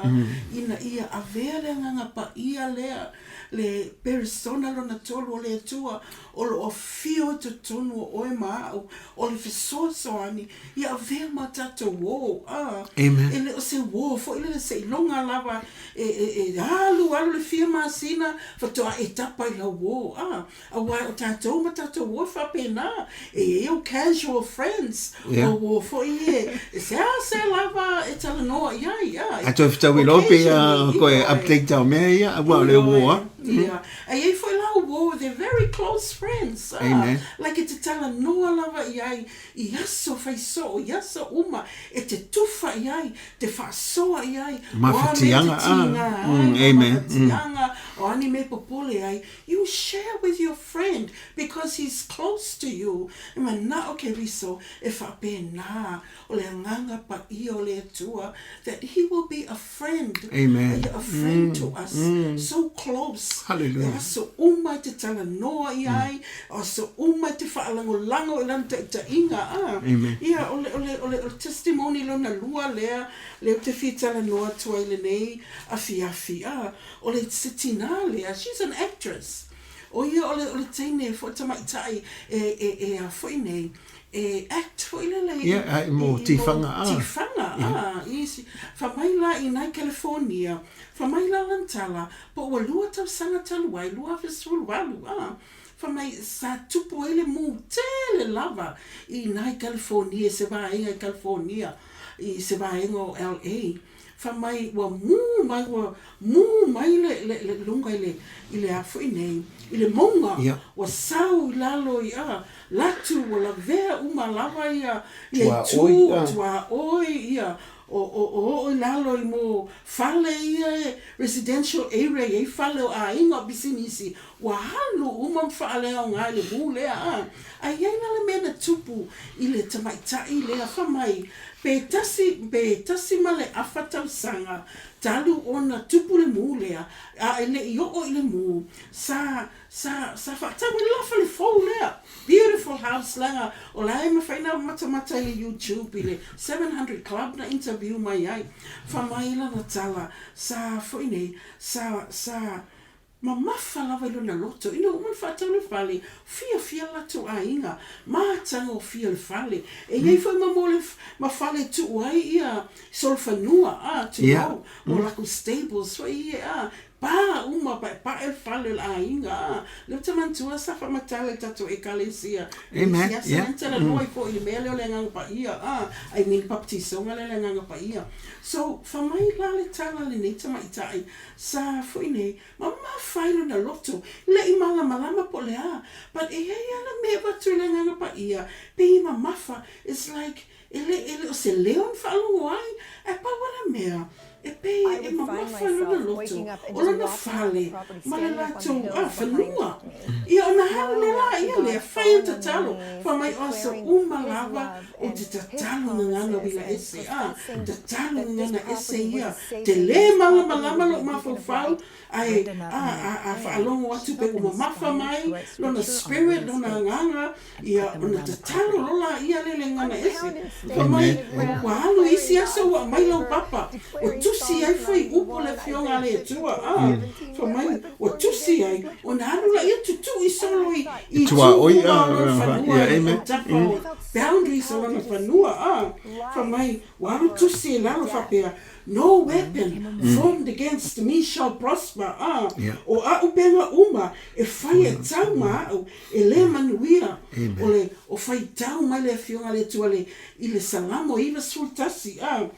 ina ia avea le Agaga Paia lea, le Perisona lona tolu o le Atua, o lo o afio i totonu o oe ma a'u, o le fesoasoani, ia avea ma tatou uō, a. Amen. E le o se uō foi lele seiloga lava e, e, e alu alu le fia masina faatoa e tapa i lau uō, a. Aua o tatou ma tatou uō e faapena, e i ai ou casual friends, Yeah. o uō foi e, e seasea lava e talanoa i ai, a. A toe fetaui loa pe ia Occasionally, koe ioe. update tau mea ia, aua o le uō a. Ia. E i ai foi la uō, they're very close friends, a. Amen. Like e te talanoa lava i ai i aso fai soo, i aso uma, e te tufa i ai, te faasoa i ai, o a mea te Mafatiaga, a. tiga ai, Amen. mafatiaga, O a ni mea e popole ai, you share with your friend because he's close to you. E manaʻo Keriso e faapena o le Agaga Paia o le Atua that he will be a friend. Amen. A friend to us, so close. Hallelujah. E aso uma e te talanoa ia ai, o aso uma e te faalagolago i lana taitaiga, a. Amen. Ia, o le, o le, o le, o le testimony lona lua lea, lea ou te fia talanoa atu ai i lenei afiafi, a, o le se tinā lea, she's an actress. O ia o le, o le teine foi tamaitai e, e, e a foi nei, e act foi lele i, Yeah, i mo i, i tiwhanga, mo a. tiwhanga, a, i isi, fa mai la i nai California, fa mai la lana tala, po ua lua tausaga talu ai, 2018, a, fa mai sa tupu ai le mū tele lava i nai California, i se vaega i California, i se vaega o LA, fa mai ua mū mai, ua mū mai le, le, le luga i le, i le a foi nei, i le mauga, Ia. ua sau i lalo i, a, latu, ua lavea uma lava ia, ia itu, Tuaoi, a. tuaoi, ia, o, o, o oo i lalo i mo fale ia e residential area i ai fale o aiga o pisinisi, Ua alu uma ma faaleaoga i le mū lea, a. A i ai la le mea na tupu i le tamaitai lea, fai mai, pe tasi, pe tasi ma le afa tausaga talu ona tupu le mū lea, a e le i oo i le mū, sa, sa, sa faatau ai le la fale fou lea. Beautiful house leaga o la e mafai na matamata i le YouTube i le 700 Club na interview mai ai. Fai mai lana tala, sa foi nei, sa, sa, Mamafa lava i lona loto, ina ua uma ona faatau le fale, fiafia latou aiga, matagofie le fale. E i ai foi ma mo le ma fale e tuu ai ia solofanua, a, tulou, mo lakou stables foi ia, a, pa uma, paepae le fale o le aiga, a. Lea ou te manatua sa faamatala i le tatou Ekalesia i le isi aso lea na talanoa ai foi i le mea lea o le Agaga Paia, a, I mean le papatisoga lea o le Agaga Paia. So, fai mai la le tala a lenei tamaitai, Sa foi nei, mamafa ai lona loto, le i malamalama po o le a, but e i ai lava le mea e avatu i le Agaga Paia, pei e mamafa, it's like, e le, e le o se leo na faalogo ai, ae pau lava le mea, e pei I e would find mamafa ai lona myself loto, waking up and o just lona walking around the fale, property, ma le standing up on the latou, ah, hills behind fanua. me, Ia ona alu crying lea out to laia God, lea, fai au falling on my tatalo, knees, fai mai o aso declaring uma His lava love ou and te His tatalo gagana promises uila and ese, ah, professing tatalo that this gagana ese property was ia, a safe te and lē this property malamalama would lou be a beacon of mafaufau, light ae Brenda not a, only a, a prayed, faalogo atu she pe felt ua mamafa inspired mai to write lona scripture on a spirit, wooden lona stake agaga, and ia put them ona around the tatalo property. loa laia lea i le On gagana ese. pound and Fai stake mai, in the ground, ua alu isi declaring aso God's ua aumai lau favor, papa, ua declaring tusi Psalms ai foi upu le 91, Afioga a le Isaiah Atua, 54, a, 17, fai no mai, weapon ua formed tusi against ai, me shall ona alu prosper. laia tutui And solo I i, thought, i Tua itu oi, uma a, o lona a, fanua ia, i amen. autafa o I felt so boundaries o compelled lona to just fanua, speak a, fai life mai, ua alu over tusi i lalo death. faapea, No Then came a weapon moment formed against me shall prosper, a, Ia. o a'u pega uma e fai e tau ma a'u e lē manuia. O Amen. le, o faitau mai le Afioga a le Atua le, i le Salamo 91, a,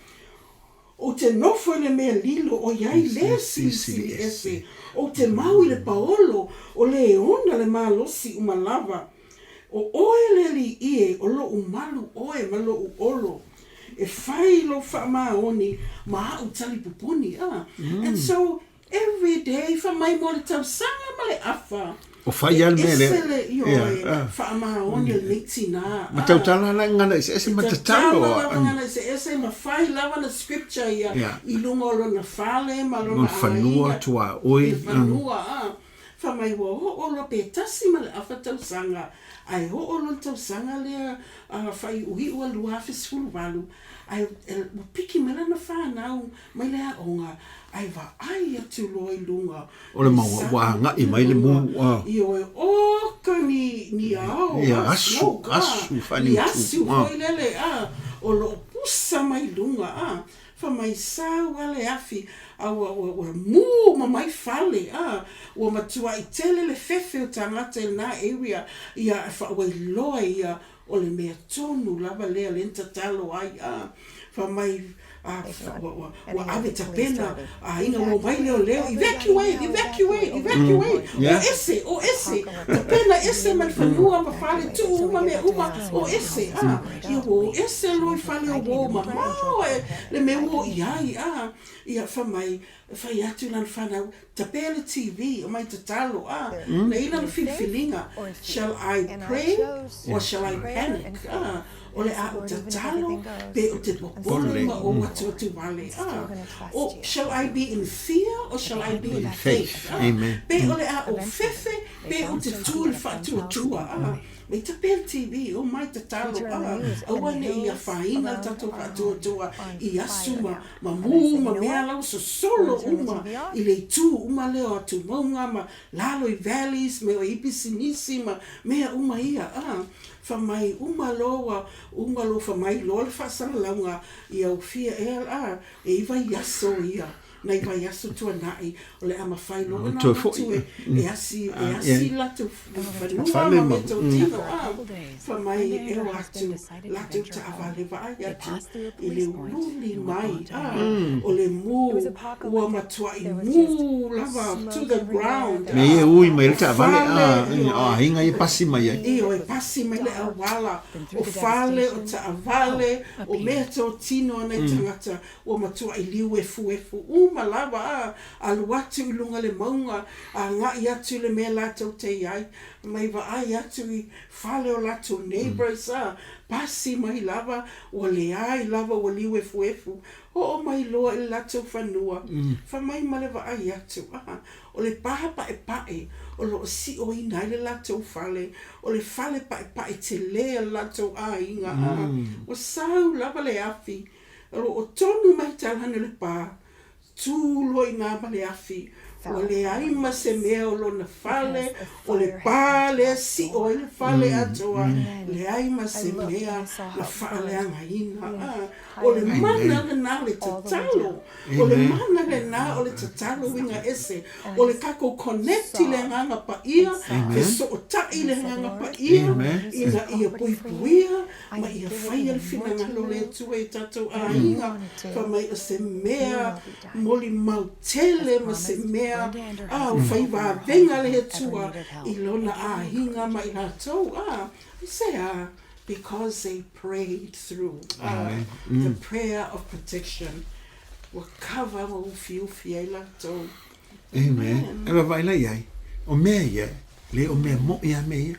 Ou te nofo i le mea lilo o i ai lē silisili ese, ou te mau i le paolo o lē ona le malosi uma lava. O oe le Alii e, o loʻu malu oe ma loʻu olo, e fai lou faamaoni ma aʻu talipupuni. A, and so Every day, fai mai mo le tausaga ma le afa. O fai lava le mea lea. E ese le ioe, faamaoni o lenei tinā. Ma tautala la gagana eseese ma tatalo. Tatalo lava gagana eseese ma fai lava na scripture ia i luga o lona fale ma lona aiga. Fanua, tuaoi. I le fanua, a. Fai mai ua oo loa pe tasi ma le afa tausaga, ae oo loa le tausaga lea faaiuiu a 2018, ae ua piki mai lana fanau mai le aoga, ae vaai atu loa i luga O le maua ua agai mai le mū, a. Ioe, oka ni, ni ao, Ia, a, asu, smoke, a, asu ni faaniutu, asu a. foi lele, a, o lo o pusa mai luga, a, fai mai sau a le afi, a ua, ua, ua mū ma mai fale, a, ua matuai tele le fefe o tagata i lena area, ia, e faauailoa ia, o le mea tonu lava lea lea na tatalo ai, a, fai mai. A, ua, ua, ua ave tapena aiga ua omai leoleo, evacuate, evacuate, evacuate, o ese, o ese, tapena ese mai le fanua ma fale tuu uma mea uma, o ese, a, ia ua o ese loa i fale o uo mamao e le mea ua o i ai, a, ia fai mai, fai atu lana fanau, Tapea le TV, omai tatalo, a, na i lana filifiliga, shall I pray or shall I panic, a, o le a ou tatalo pe ou te popole ma ou atuatu wale, a, o shall I be in fear or shall I be in faith, a, pe o le a ou fefe pe ou te tu i le faatuatua, a, Mai tapea le TV, omai tatalo, a, aua ne i afaina le tatou faatuatua i asu ma ma mū ma mea la ua sosolo uma i le itu uma lea o atumauga ma lalo i valleys me o i pisinisi ma mea uma ia, a, fa mai uma loa ua uma loa fa mai loa le faasalalauga ia ufia ea, a, e i vaiaso ia. Nai vaiaso tuanai, o le a mafai loa ona alu atu e, e asi, e asi latou fanua ma mea tautino, a, fai mai e o atu latou taavale vaai atu i le ululi mai, a, o le mū, ua matuai mū lava to the ground, a, Me ia ui mai le taavale, a, o aiga ia pasi mai ai. Ioe, pasi mai le auala, o fale, o taavale, o mea tautino a nai tagata, Ua matuai liu efuefu uma lava a alu atu i luga le mauga, agai atu i le mea latou te i ai, mai vaai atu i fale o latou neighbours a pasi mai lava, ua leai lava ua liu efuefu, oo mai loa i le latou fanua, fai mai ma le vaai atu, a o le pā paepae o lo o sioina ai le latou fale, o le fale paepae tele a le latou aiga, a ua sau lava le afi, O lo o tonu mai talane le pā, tū loa i nā ma le afi, ua leai ma se mea o lona fale, o le pā lea siʻo ai le fale atoa, leai ma se mea na faaleagaina. O le mana lenā o le tatalo, o le mana lenā o le tatalo uiga ese, o le takou connect i le Agaga Paia, fesootai i le Agaga Paia ina ia puipuia ma ia faia le finagalo o le Atua i tatou aiga, fai mai o se mea molimau tele ma se mea a ua fai vavega le Atua i lona aiga ma i latou, a aisea? Because they prayed through the prayer of protection ua cover ma ufiufi ai latou. Amen. E vaavaai la i ai, o mea ia, le o mea moʻi a mea ia.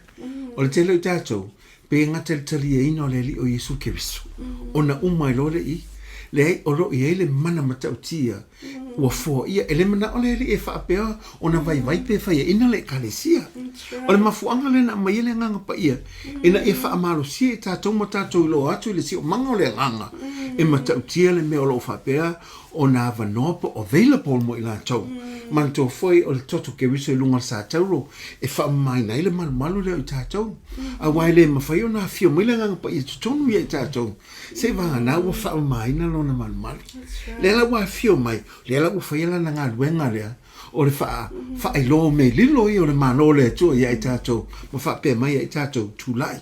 O le tele o i tatou, Pe gata i le taliaina o le Alii o Iesu Keriso, ona uma ai loa le i, leai, o lo o i ai le mana matautia ua foaia. E le manao le Alii e faapea ona vaivai pe faiaina le Ekalesia. O le mafuaaga lea na aumai ai le Agaga Paia, ina ia faamalosia i tatou ma tatou iloa atu i le siomaga o le Agaga e matautia le mea o lo o faapea ona avanoa po o available mo i latou. Manatua foi o le toto Keriso i luga o le satauro e faamamaina ai le malumalu lea o i tatou. Aua e le mafai ona afio mai le Agaga Paia i totonu ia i tatou, seivagana ua faamamaina lona malumalu. Lea la ua afio mai, lea la ua faia lana galuega lea o le faailoa mea lilo ia o le Malo o le Atua ia i tatou ma faapea mai ia i tatou, tulai.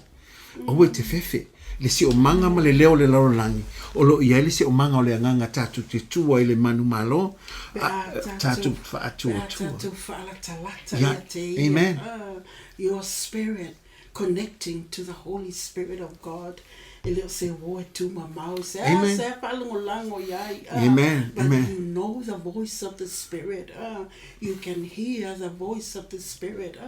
Aua e te fefe. Le siomaga ma le leo o le lalolagi, o lo o i ai le siomaga o le agaga tatou te tu ai i le manumalo, a tatou faatuatua. Pe a tatou faalatalata ia te ia. Amen. Your spirit connecting to the Holy Spirit of God. E le o se uo e tumamao, se a se a faalagolago i ai. Amen. But you know the voice of the Spirit. You can hear the voice of the Spirit.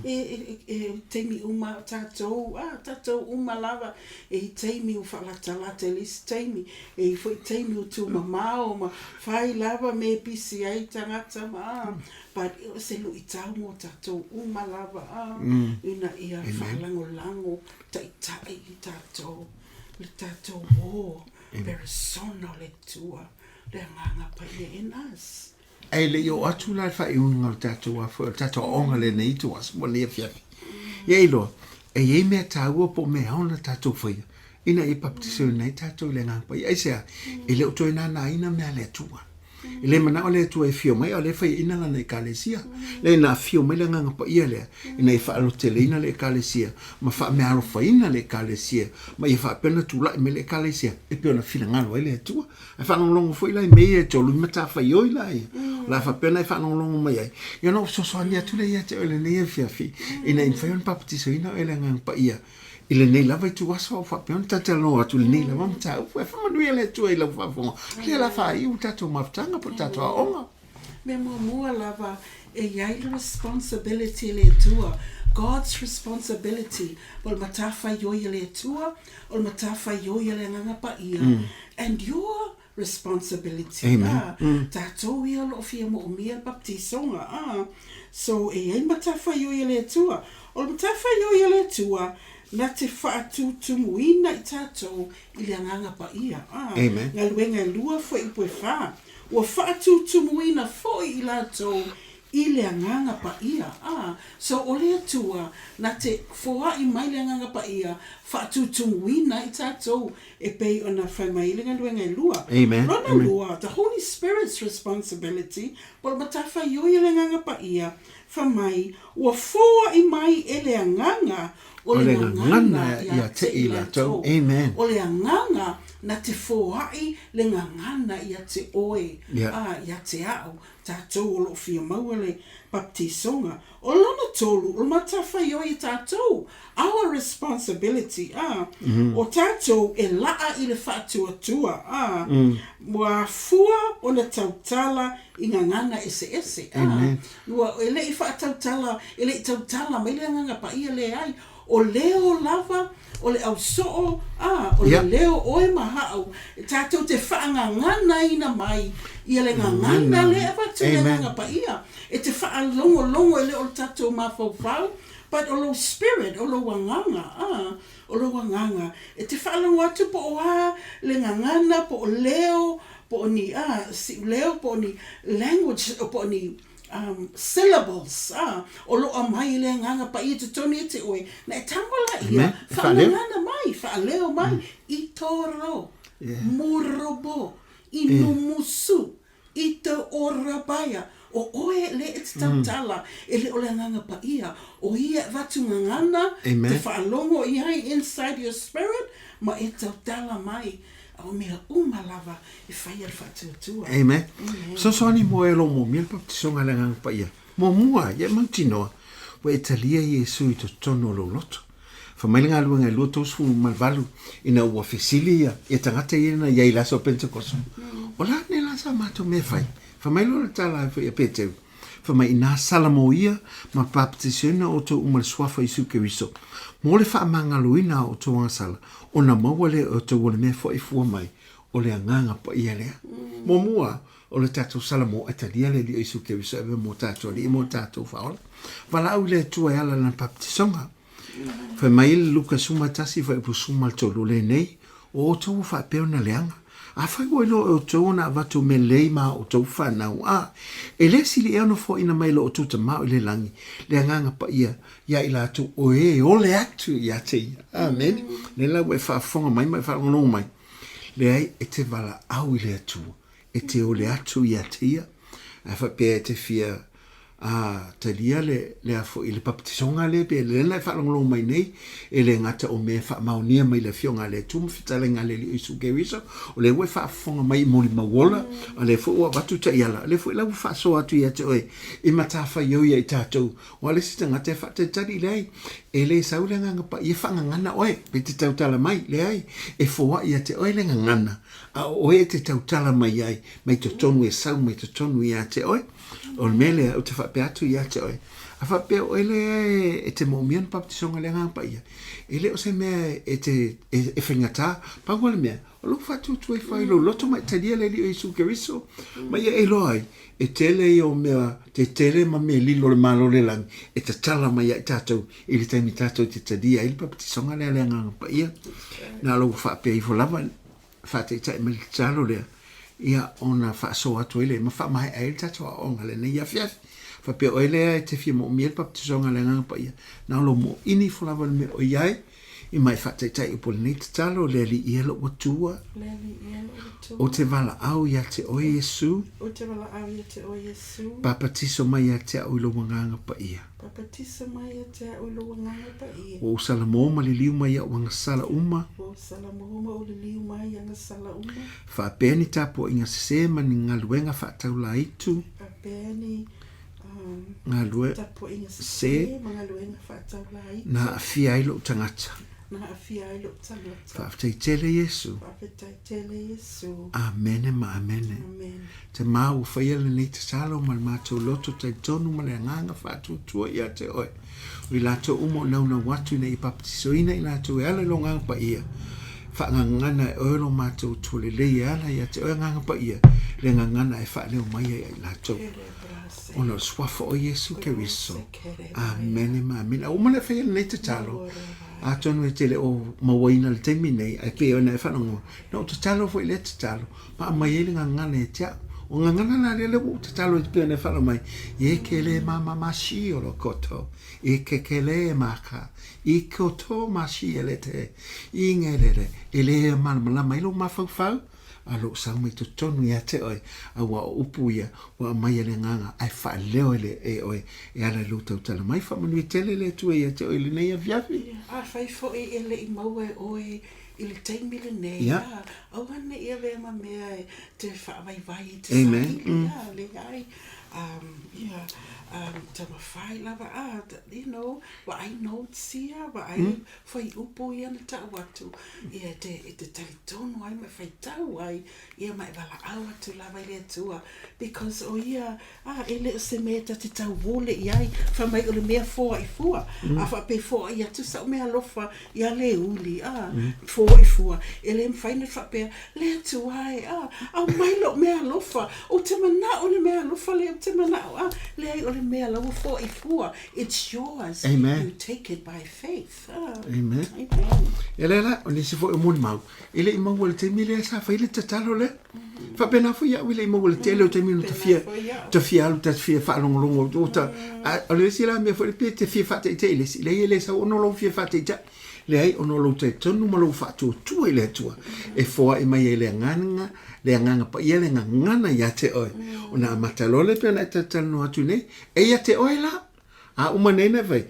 E, e, e taimi uma tatou, ah, tatou uma lava, e i taimi o faalatalata i le isi taimi, e i foi taimi o tumamao ma fai lava me e pisi ai tagata ma, ah, but o se luitau mo tatou uma lava, ah, ina ia faalagolago taitai i tatou, le tatou uo, peresona o le Atua, le Agaga Paia in us. Ae le i oo atu la le faaiuga o le tatou afu, o le tatou aoga lenei ituaso ma lenei afiafi. Ia iloa, e i ai mea taua po o mea ao ona tatou faia ina ia baptisoina ai tatou i le Agaga Paia. Aisea? E le o toe nānāina mea a le Atua. E le manao le Atua e afio mai, a o lea e faiaina Lana Ekalesia. Leai, na afio mai le Agaga Paia lea, ina ia faaloteleina le Ekalesia, ma faameaalofaina le Ekalesia, ma ia faapea ona tulai mai le Ekalesia e pei ona finagalo ai le Atua. Ae faalogologo foi la i mea ia e tolu i matafaioi la ia. O le a faapea ona e faalogologo mai ai, ia ona ou fesoasoani atu lea ia te oe i lenei afiafi, ina ia mafai ona papatisoina oe e le Agaga Paia i lenei lava ituaso a o faapea ona talatalanoa atu i lenei lava mataupu. Ae faamanuia le Atua i lau faafofoga. O lea o le a faaiu le tatou mafutaga po o le tatou aoga. Mea muamua lava, e i ai le responsibility a le Atua, God's responsibility, o le matafaioi a le Atua, o le matafaioi a le Agaga Paia, and your responsibility, a, tatou ia o lo o fia moomia le baptisoga, a, so e i ai le matafaioi a le Atua. O le matafaioi a le Atua, na te faatutumuina i tatou i le Agaga Paia, a, galuega e lua fuaiupu e fa. Ua faatutumuina foi i latou i le Agaga Paia. A, so o le Atua na te foai mai le Agaga Paia, faatutumuina i tatou e pei ona fai mai ai le galuega e lua. Amen. Lona Amen. lua, the Holy Spirit's responsibility, po o le matafaioi a le Agaga Paia, fai mai, ua foai mai e le Agaga o le gagana ia te i latou. Amen. O le Agaga na te foai le gagana ia te oe, a, ia te a'u, tatou o lo o fia maua le baptisoga. O lona tolu, o le matafaioi e tatou, our responsibility, a, o tatou e la'a i le faatuatua, a, ua afua ona tautala i gagana eseese, a, ua, e le i faatautala, e le i tautala mai le Agaga Paia, leai, o leo lava o le ausoo, a, o le leo oe ma ha'u, tatou te faagaganaina mai ia le gagana lea e avatu e le Agaga Paia, e te faalogologo e le o le tatou mafaufau, but o lou spirit, o lou agaga, a, o lou agaga, e te faalogo atu po o a le gagana, po o leo, po o ni, a, siuleo, po o ni language, po o ni syllables, a, o lo o aumai e le Agaga Paia i totonu ia te oe, na e tago laia, faagagana mai, faaleo mai, i toro, murobo, i numusu, i te orabaia, o oe le e te tautala, e le o le Agaga Paia, o ia e avatu gagana, te faalogo i ai inside your spirit, ma e tautala mai. A o mea uma lava e fai a le faatuatua. Amen. Fesoasoani mo e o lo o moomia le baptisoga a le Agaga Paia. Muamua, ia e mautinoa, ua e talia Iesu i totonu o lou loto. Fai mai le galuega e 28 ina ua fesili ia, ia tagata ia na i ai i le aso o Penetekoso, O le a nei la sa matou mea e fai? Fai mai loa le tala ai foi a Peteru, Fai mai, Inā salamoia ma baptisioina outou uma i le Suafa o Iesu Keriso, mo le faamagaloina a outou agasala, ona maua lea e outou o le mea foi fua mai, o le Agaga Paia lea. Muamua, o le tatou salamo e talia le Alii o Iesu Keriso e avea mo tatou Alii mo tatou Faaola. Valaau i le Atua e ala i lana baptisoga. Fai mai le Luka 11 fuaiupu 13, o lenei, o outou ua faapea ona leaga. Afai ua iloa e outou ona avatu mea lelei ma outou fanau, a e le sili ea ona foaina mai lo outou Tama o i le lagi le Agaga Paia iā i latou o e ole atu ia te ia. Amene. Lea la ua e faafofoga mai ma e faalogologo mai, leai, e te valaau i le Atua, e te ole atu ia te ia, ae faapea e te fia a talia le, le a foi, le papatisoga lea, pe lea na e faalogologo mai nei, e le gata o mea e faamaonia mai le Afioga a le Atua ma fetalaiga a le Alii o Iesu Keriso, o lea ua e faafofoga mai i molimau ola, a lea foi ua avatu taiala, a lea foi la ua faasoa atu ia te oe i matafaioi ia i tatou, aua le isi tagata e faatalitali, leai, e le sau le Agaga Paia e faagagana oe, pe te tautala mai, leai, e foai ia te oe le gagana, a o oe e te tautala mai ai, mai totonu e sau mai totonu ia te oe. O le mea lea, ou te faapea atu ia te oe, a faapea oe lea e te moomia le baptisoga le Agaga Paia, e le o se mea e te e faigata, pau o le mea, o lou faatuatua ifo ai i lou loto ma e talia le Alii o Iesu Keriso, ma ia e iloa ai, e tele ia o mea tetele ma mea lilo o le Malo o le lagi e tatala mai ia i tatou i le taimi tatou te talia ai le baptisoga lea a le Agaga Paia. Na o lou faapea ifo lava, faataitai mai le tatalo lea, ia ona faasoa atu ai lea ma faamaea ai le tatou aoaoga lenei afiafi. Faapea oe lea e te fia moomia le baptisoga a le Agaga Paia, na o lou moini ifo lava le mea o i ai, I mai faataitai upu o lenei tatalo, Le Alii e lou Atua, Le Alii e lou Atua. Ou te valaau ia te oe Iesu. Ou te valaau ia te oe Iesu. Papatiso mai ia te au i lou Agaga Paia. Papatiso mai ia te au i lou Agaga Paia. Ua ou salamo ma liliu mai i au agasala uma. Ua ou salamo ma ou liliu mai i agasala uma. Faapea ni tapuaiga sese ma ni galuega faataulaitu. Faapea ni Galue, tapuaiga se. sese ma galuega faataulaitu. Na aafia ai lou tagata. Na aafia ai lou tagata. Faafetai tele Iesu. Faafetai tele Iesu. Amene ma amene. Amene. Tama ua faia lenei tatalo ma le matou loto talitonu ma le agaga faatuatua ia te oe. O i latou uma o naunau atu ina ia papatisoina i latou e ala i lo Agaga Paia, faagagana e oe lo matou Atua lelei e ala ia te oe Agaga Paia, le gagana e faaleo mai ai ia i latou. Ona o le suafa o Iesu Keriso. Amene ma amene. A ua uma ona e faia lenei tatalo, atonu e te le o mauaina i le taimi nei, ae pei ona e faalogo, na ou tatalo foi i lea tatalo, ma aumai ai le gagana ia te au. O gagana la lea lea ua ou tatalo ai pei ona e faalogo mai, e ke le ma ma ma shi o lo koto, e ke ke le ma ka, i koto ma shi e le te, i nge le le, e le malamalama ai lou mafaufau, a lou sau mai totonu ia te oe, aua o upu ia ua aumai e le Agaga ae faaleo e le e oe e ala i lou tautala mai. Faamanuia tele le Atua ia te oe i lenei afiafi. Afai foi e le i maua e oe i le taimi lenei, a, aua ne i avea ma mea e te faavaivai i te saili, a, leai, ia, taumafai lava, a, you know, vaai notes ia, vaai fuaiupu ia na tau atu, ia, e te, e te talitonu ai ma e faitau ai, ia, ma e valaau atu lava i le Atua, because o ia, A, e le o se mea ta te tauole i ai, fai mai o le mea foai fua, a faapea e foai atu sau meaalofa ia Leuuli, a, foai fua, e le mafai ona faapea, Le Atua e, a, aumai lou meaalofa, ou te manao i le meaalofa lea ou te manao, a, leai o le mea la ua foai fua, it's yours, Amen. you take it by faith, a. Amen. Amen. E lea la, o nisi foi o molimau, e le i maua i le taimi lea sa fai le tatalo lea. Faapena foi au e le i maua i le tele o taimi ona ta fia, ta fia alu ta fia faalogologo o ta, a o le isi la mea foi pe te fia faataitai i le isi, leai e le sau ona o lou fia faataitai. Leai, ona o lou talitonu ma lou faatuatua i le Atua e foai mai ai le agaga, le Agaga Paia, le gagana ia te oe. Ona amata loa lea pei ona e talatalanoa atu nei, e ia te oe la. A uma nei na fai,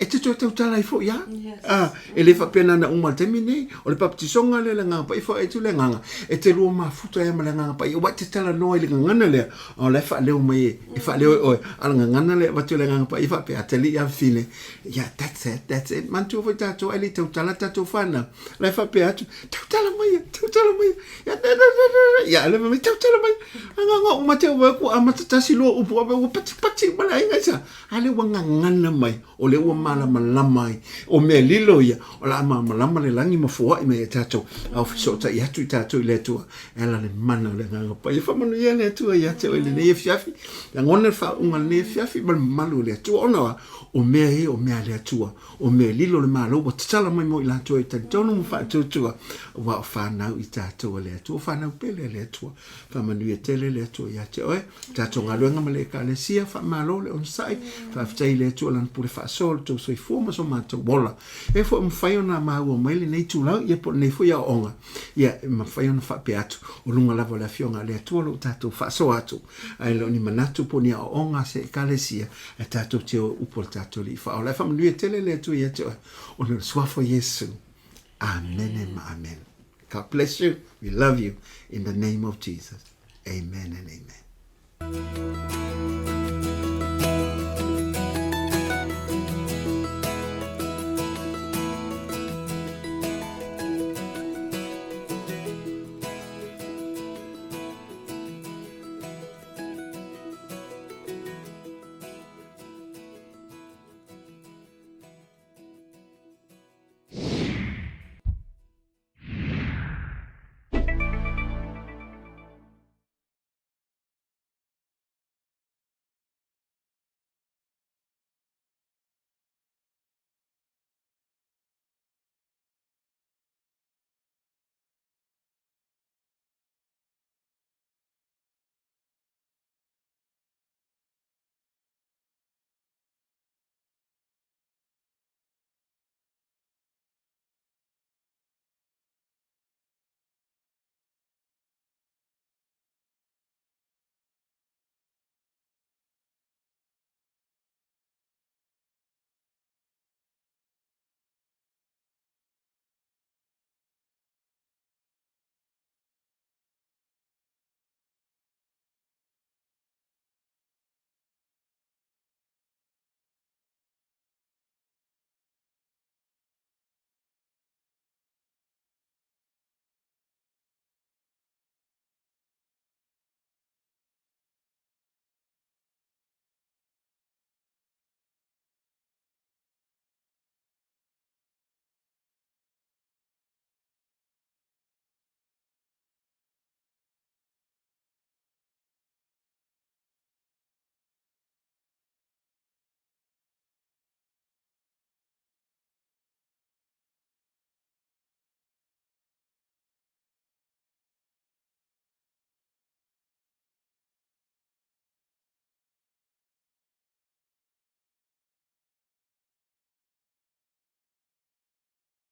e te toe tautala ai foi a. A, e le faapea na na uma i le taimi nei, o le papatisoga lea le Agaga Paia, foai atu le Agaga, e te lua mafuta ai ma le Agaga Paia, aua e te talanoa i le gagana lea, a o la e faaleo mai e, e faaleo e oe, a o le gagana lea e avatu e le Agaga Paia faapea, atalii a fafine, yeah, that's it, that's it. Manatua foi tatou, ai le i tautala tatou fanau, la e faapea atu, tautala maia, tautala maia, ia, ia, le fai mai, tautala mai, agaga uma te ua ku amata tasi lua upu, a ua patipati uma le aiga i sa, a lea ua gagana mai, o lea ua malamalama ai, o mea lilo ia, o le a malamalama le lagi ma foai mai e tatou, a o fesootai atu i tatou i le Atua, e ala le mana o le Agaga Paia. Faamanuia le Atua ia te oe i lenei afiafi, lagona le faauuga o lenei afiafi ma le mamalu o le Atua, ona o a? O mea ia o mea a le Atua, O mea lilo le Malo ua tatala mai mo i latou e talitonu ma faatuatua, aua o fanau i tatou a le Atua, o fanau pele a le Atua. Faamanuia tele le Atua ia te oe, tatou galuega ma le Ekalesia, faamalo le onosai, faafetai i le Atua Lana pule faasoa o le tou soifua ma so matou ola. E foi mafai ona maua mai lenei itulau, ia po o lenei foi aoaoga, ia e mafai ona faapea atu, o luga lava o le Afioga a le Atua lo tatou faasoa atu, ae le o ni manatu po o ni aoaoga a se Ekalesia, Ae tatou te o upu o le tatou Alii Faaola. E faamanuia tele le Atua ia te oe, ona o le suafa o Iesu. Amene ma amene. God bless you. We love you. In the name of Jesus. Amen and amen.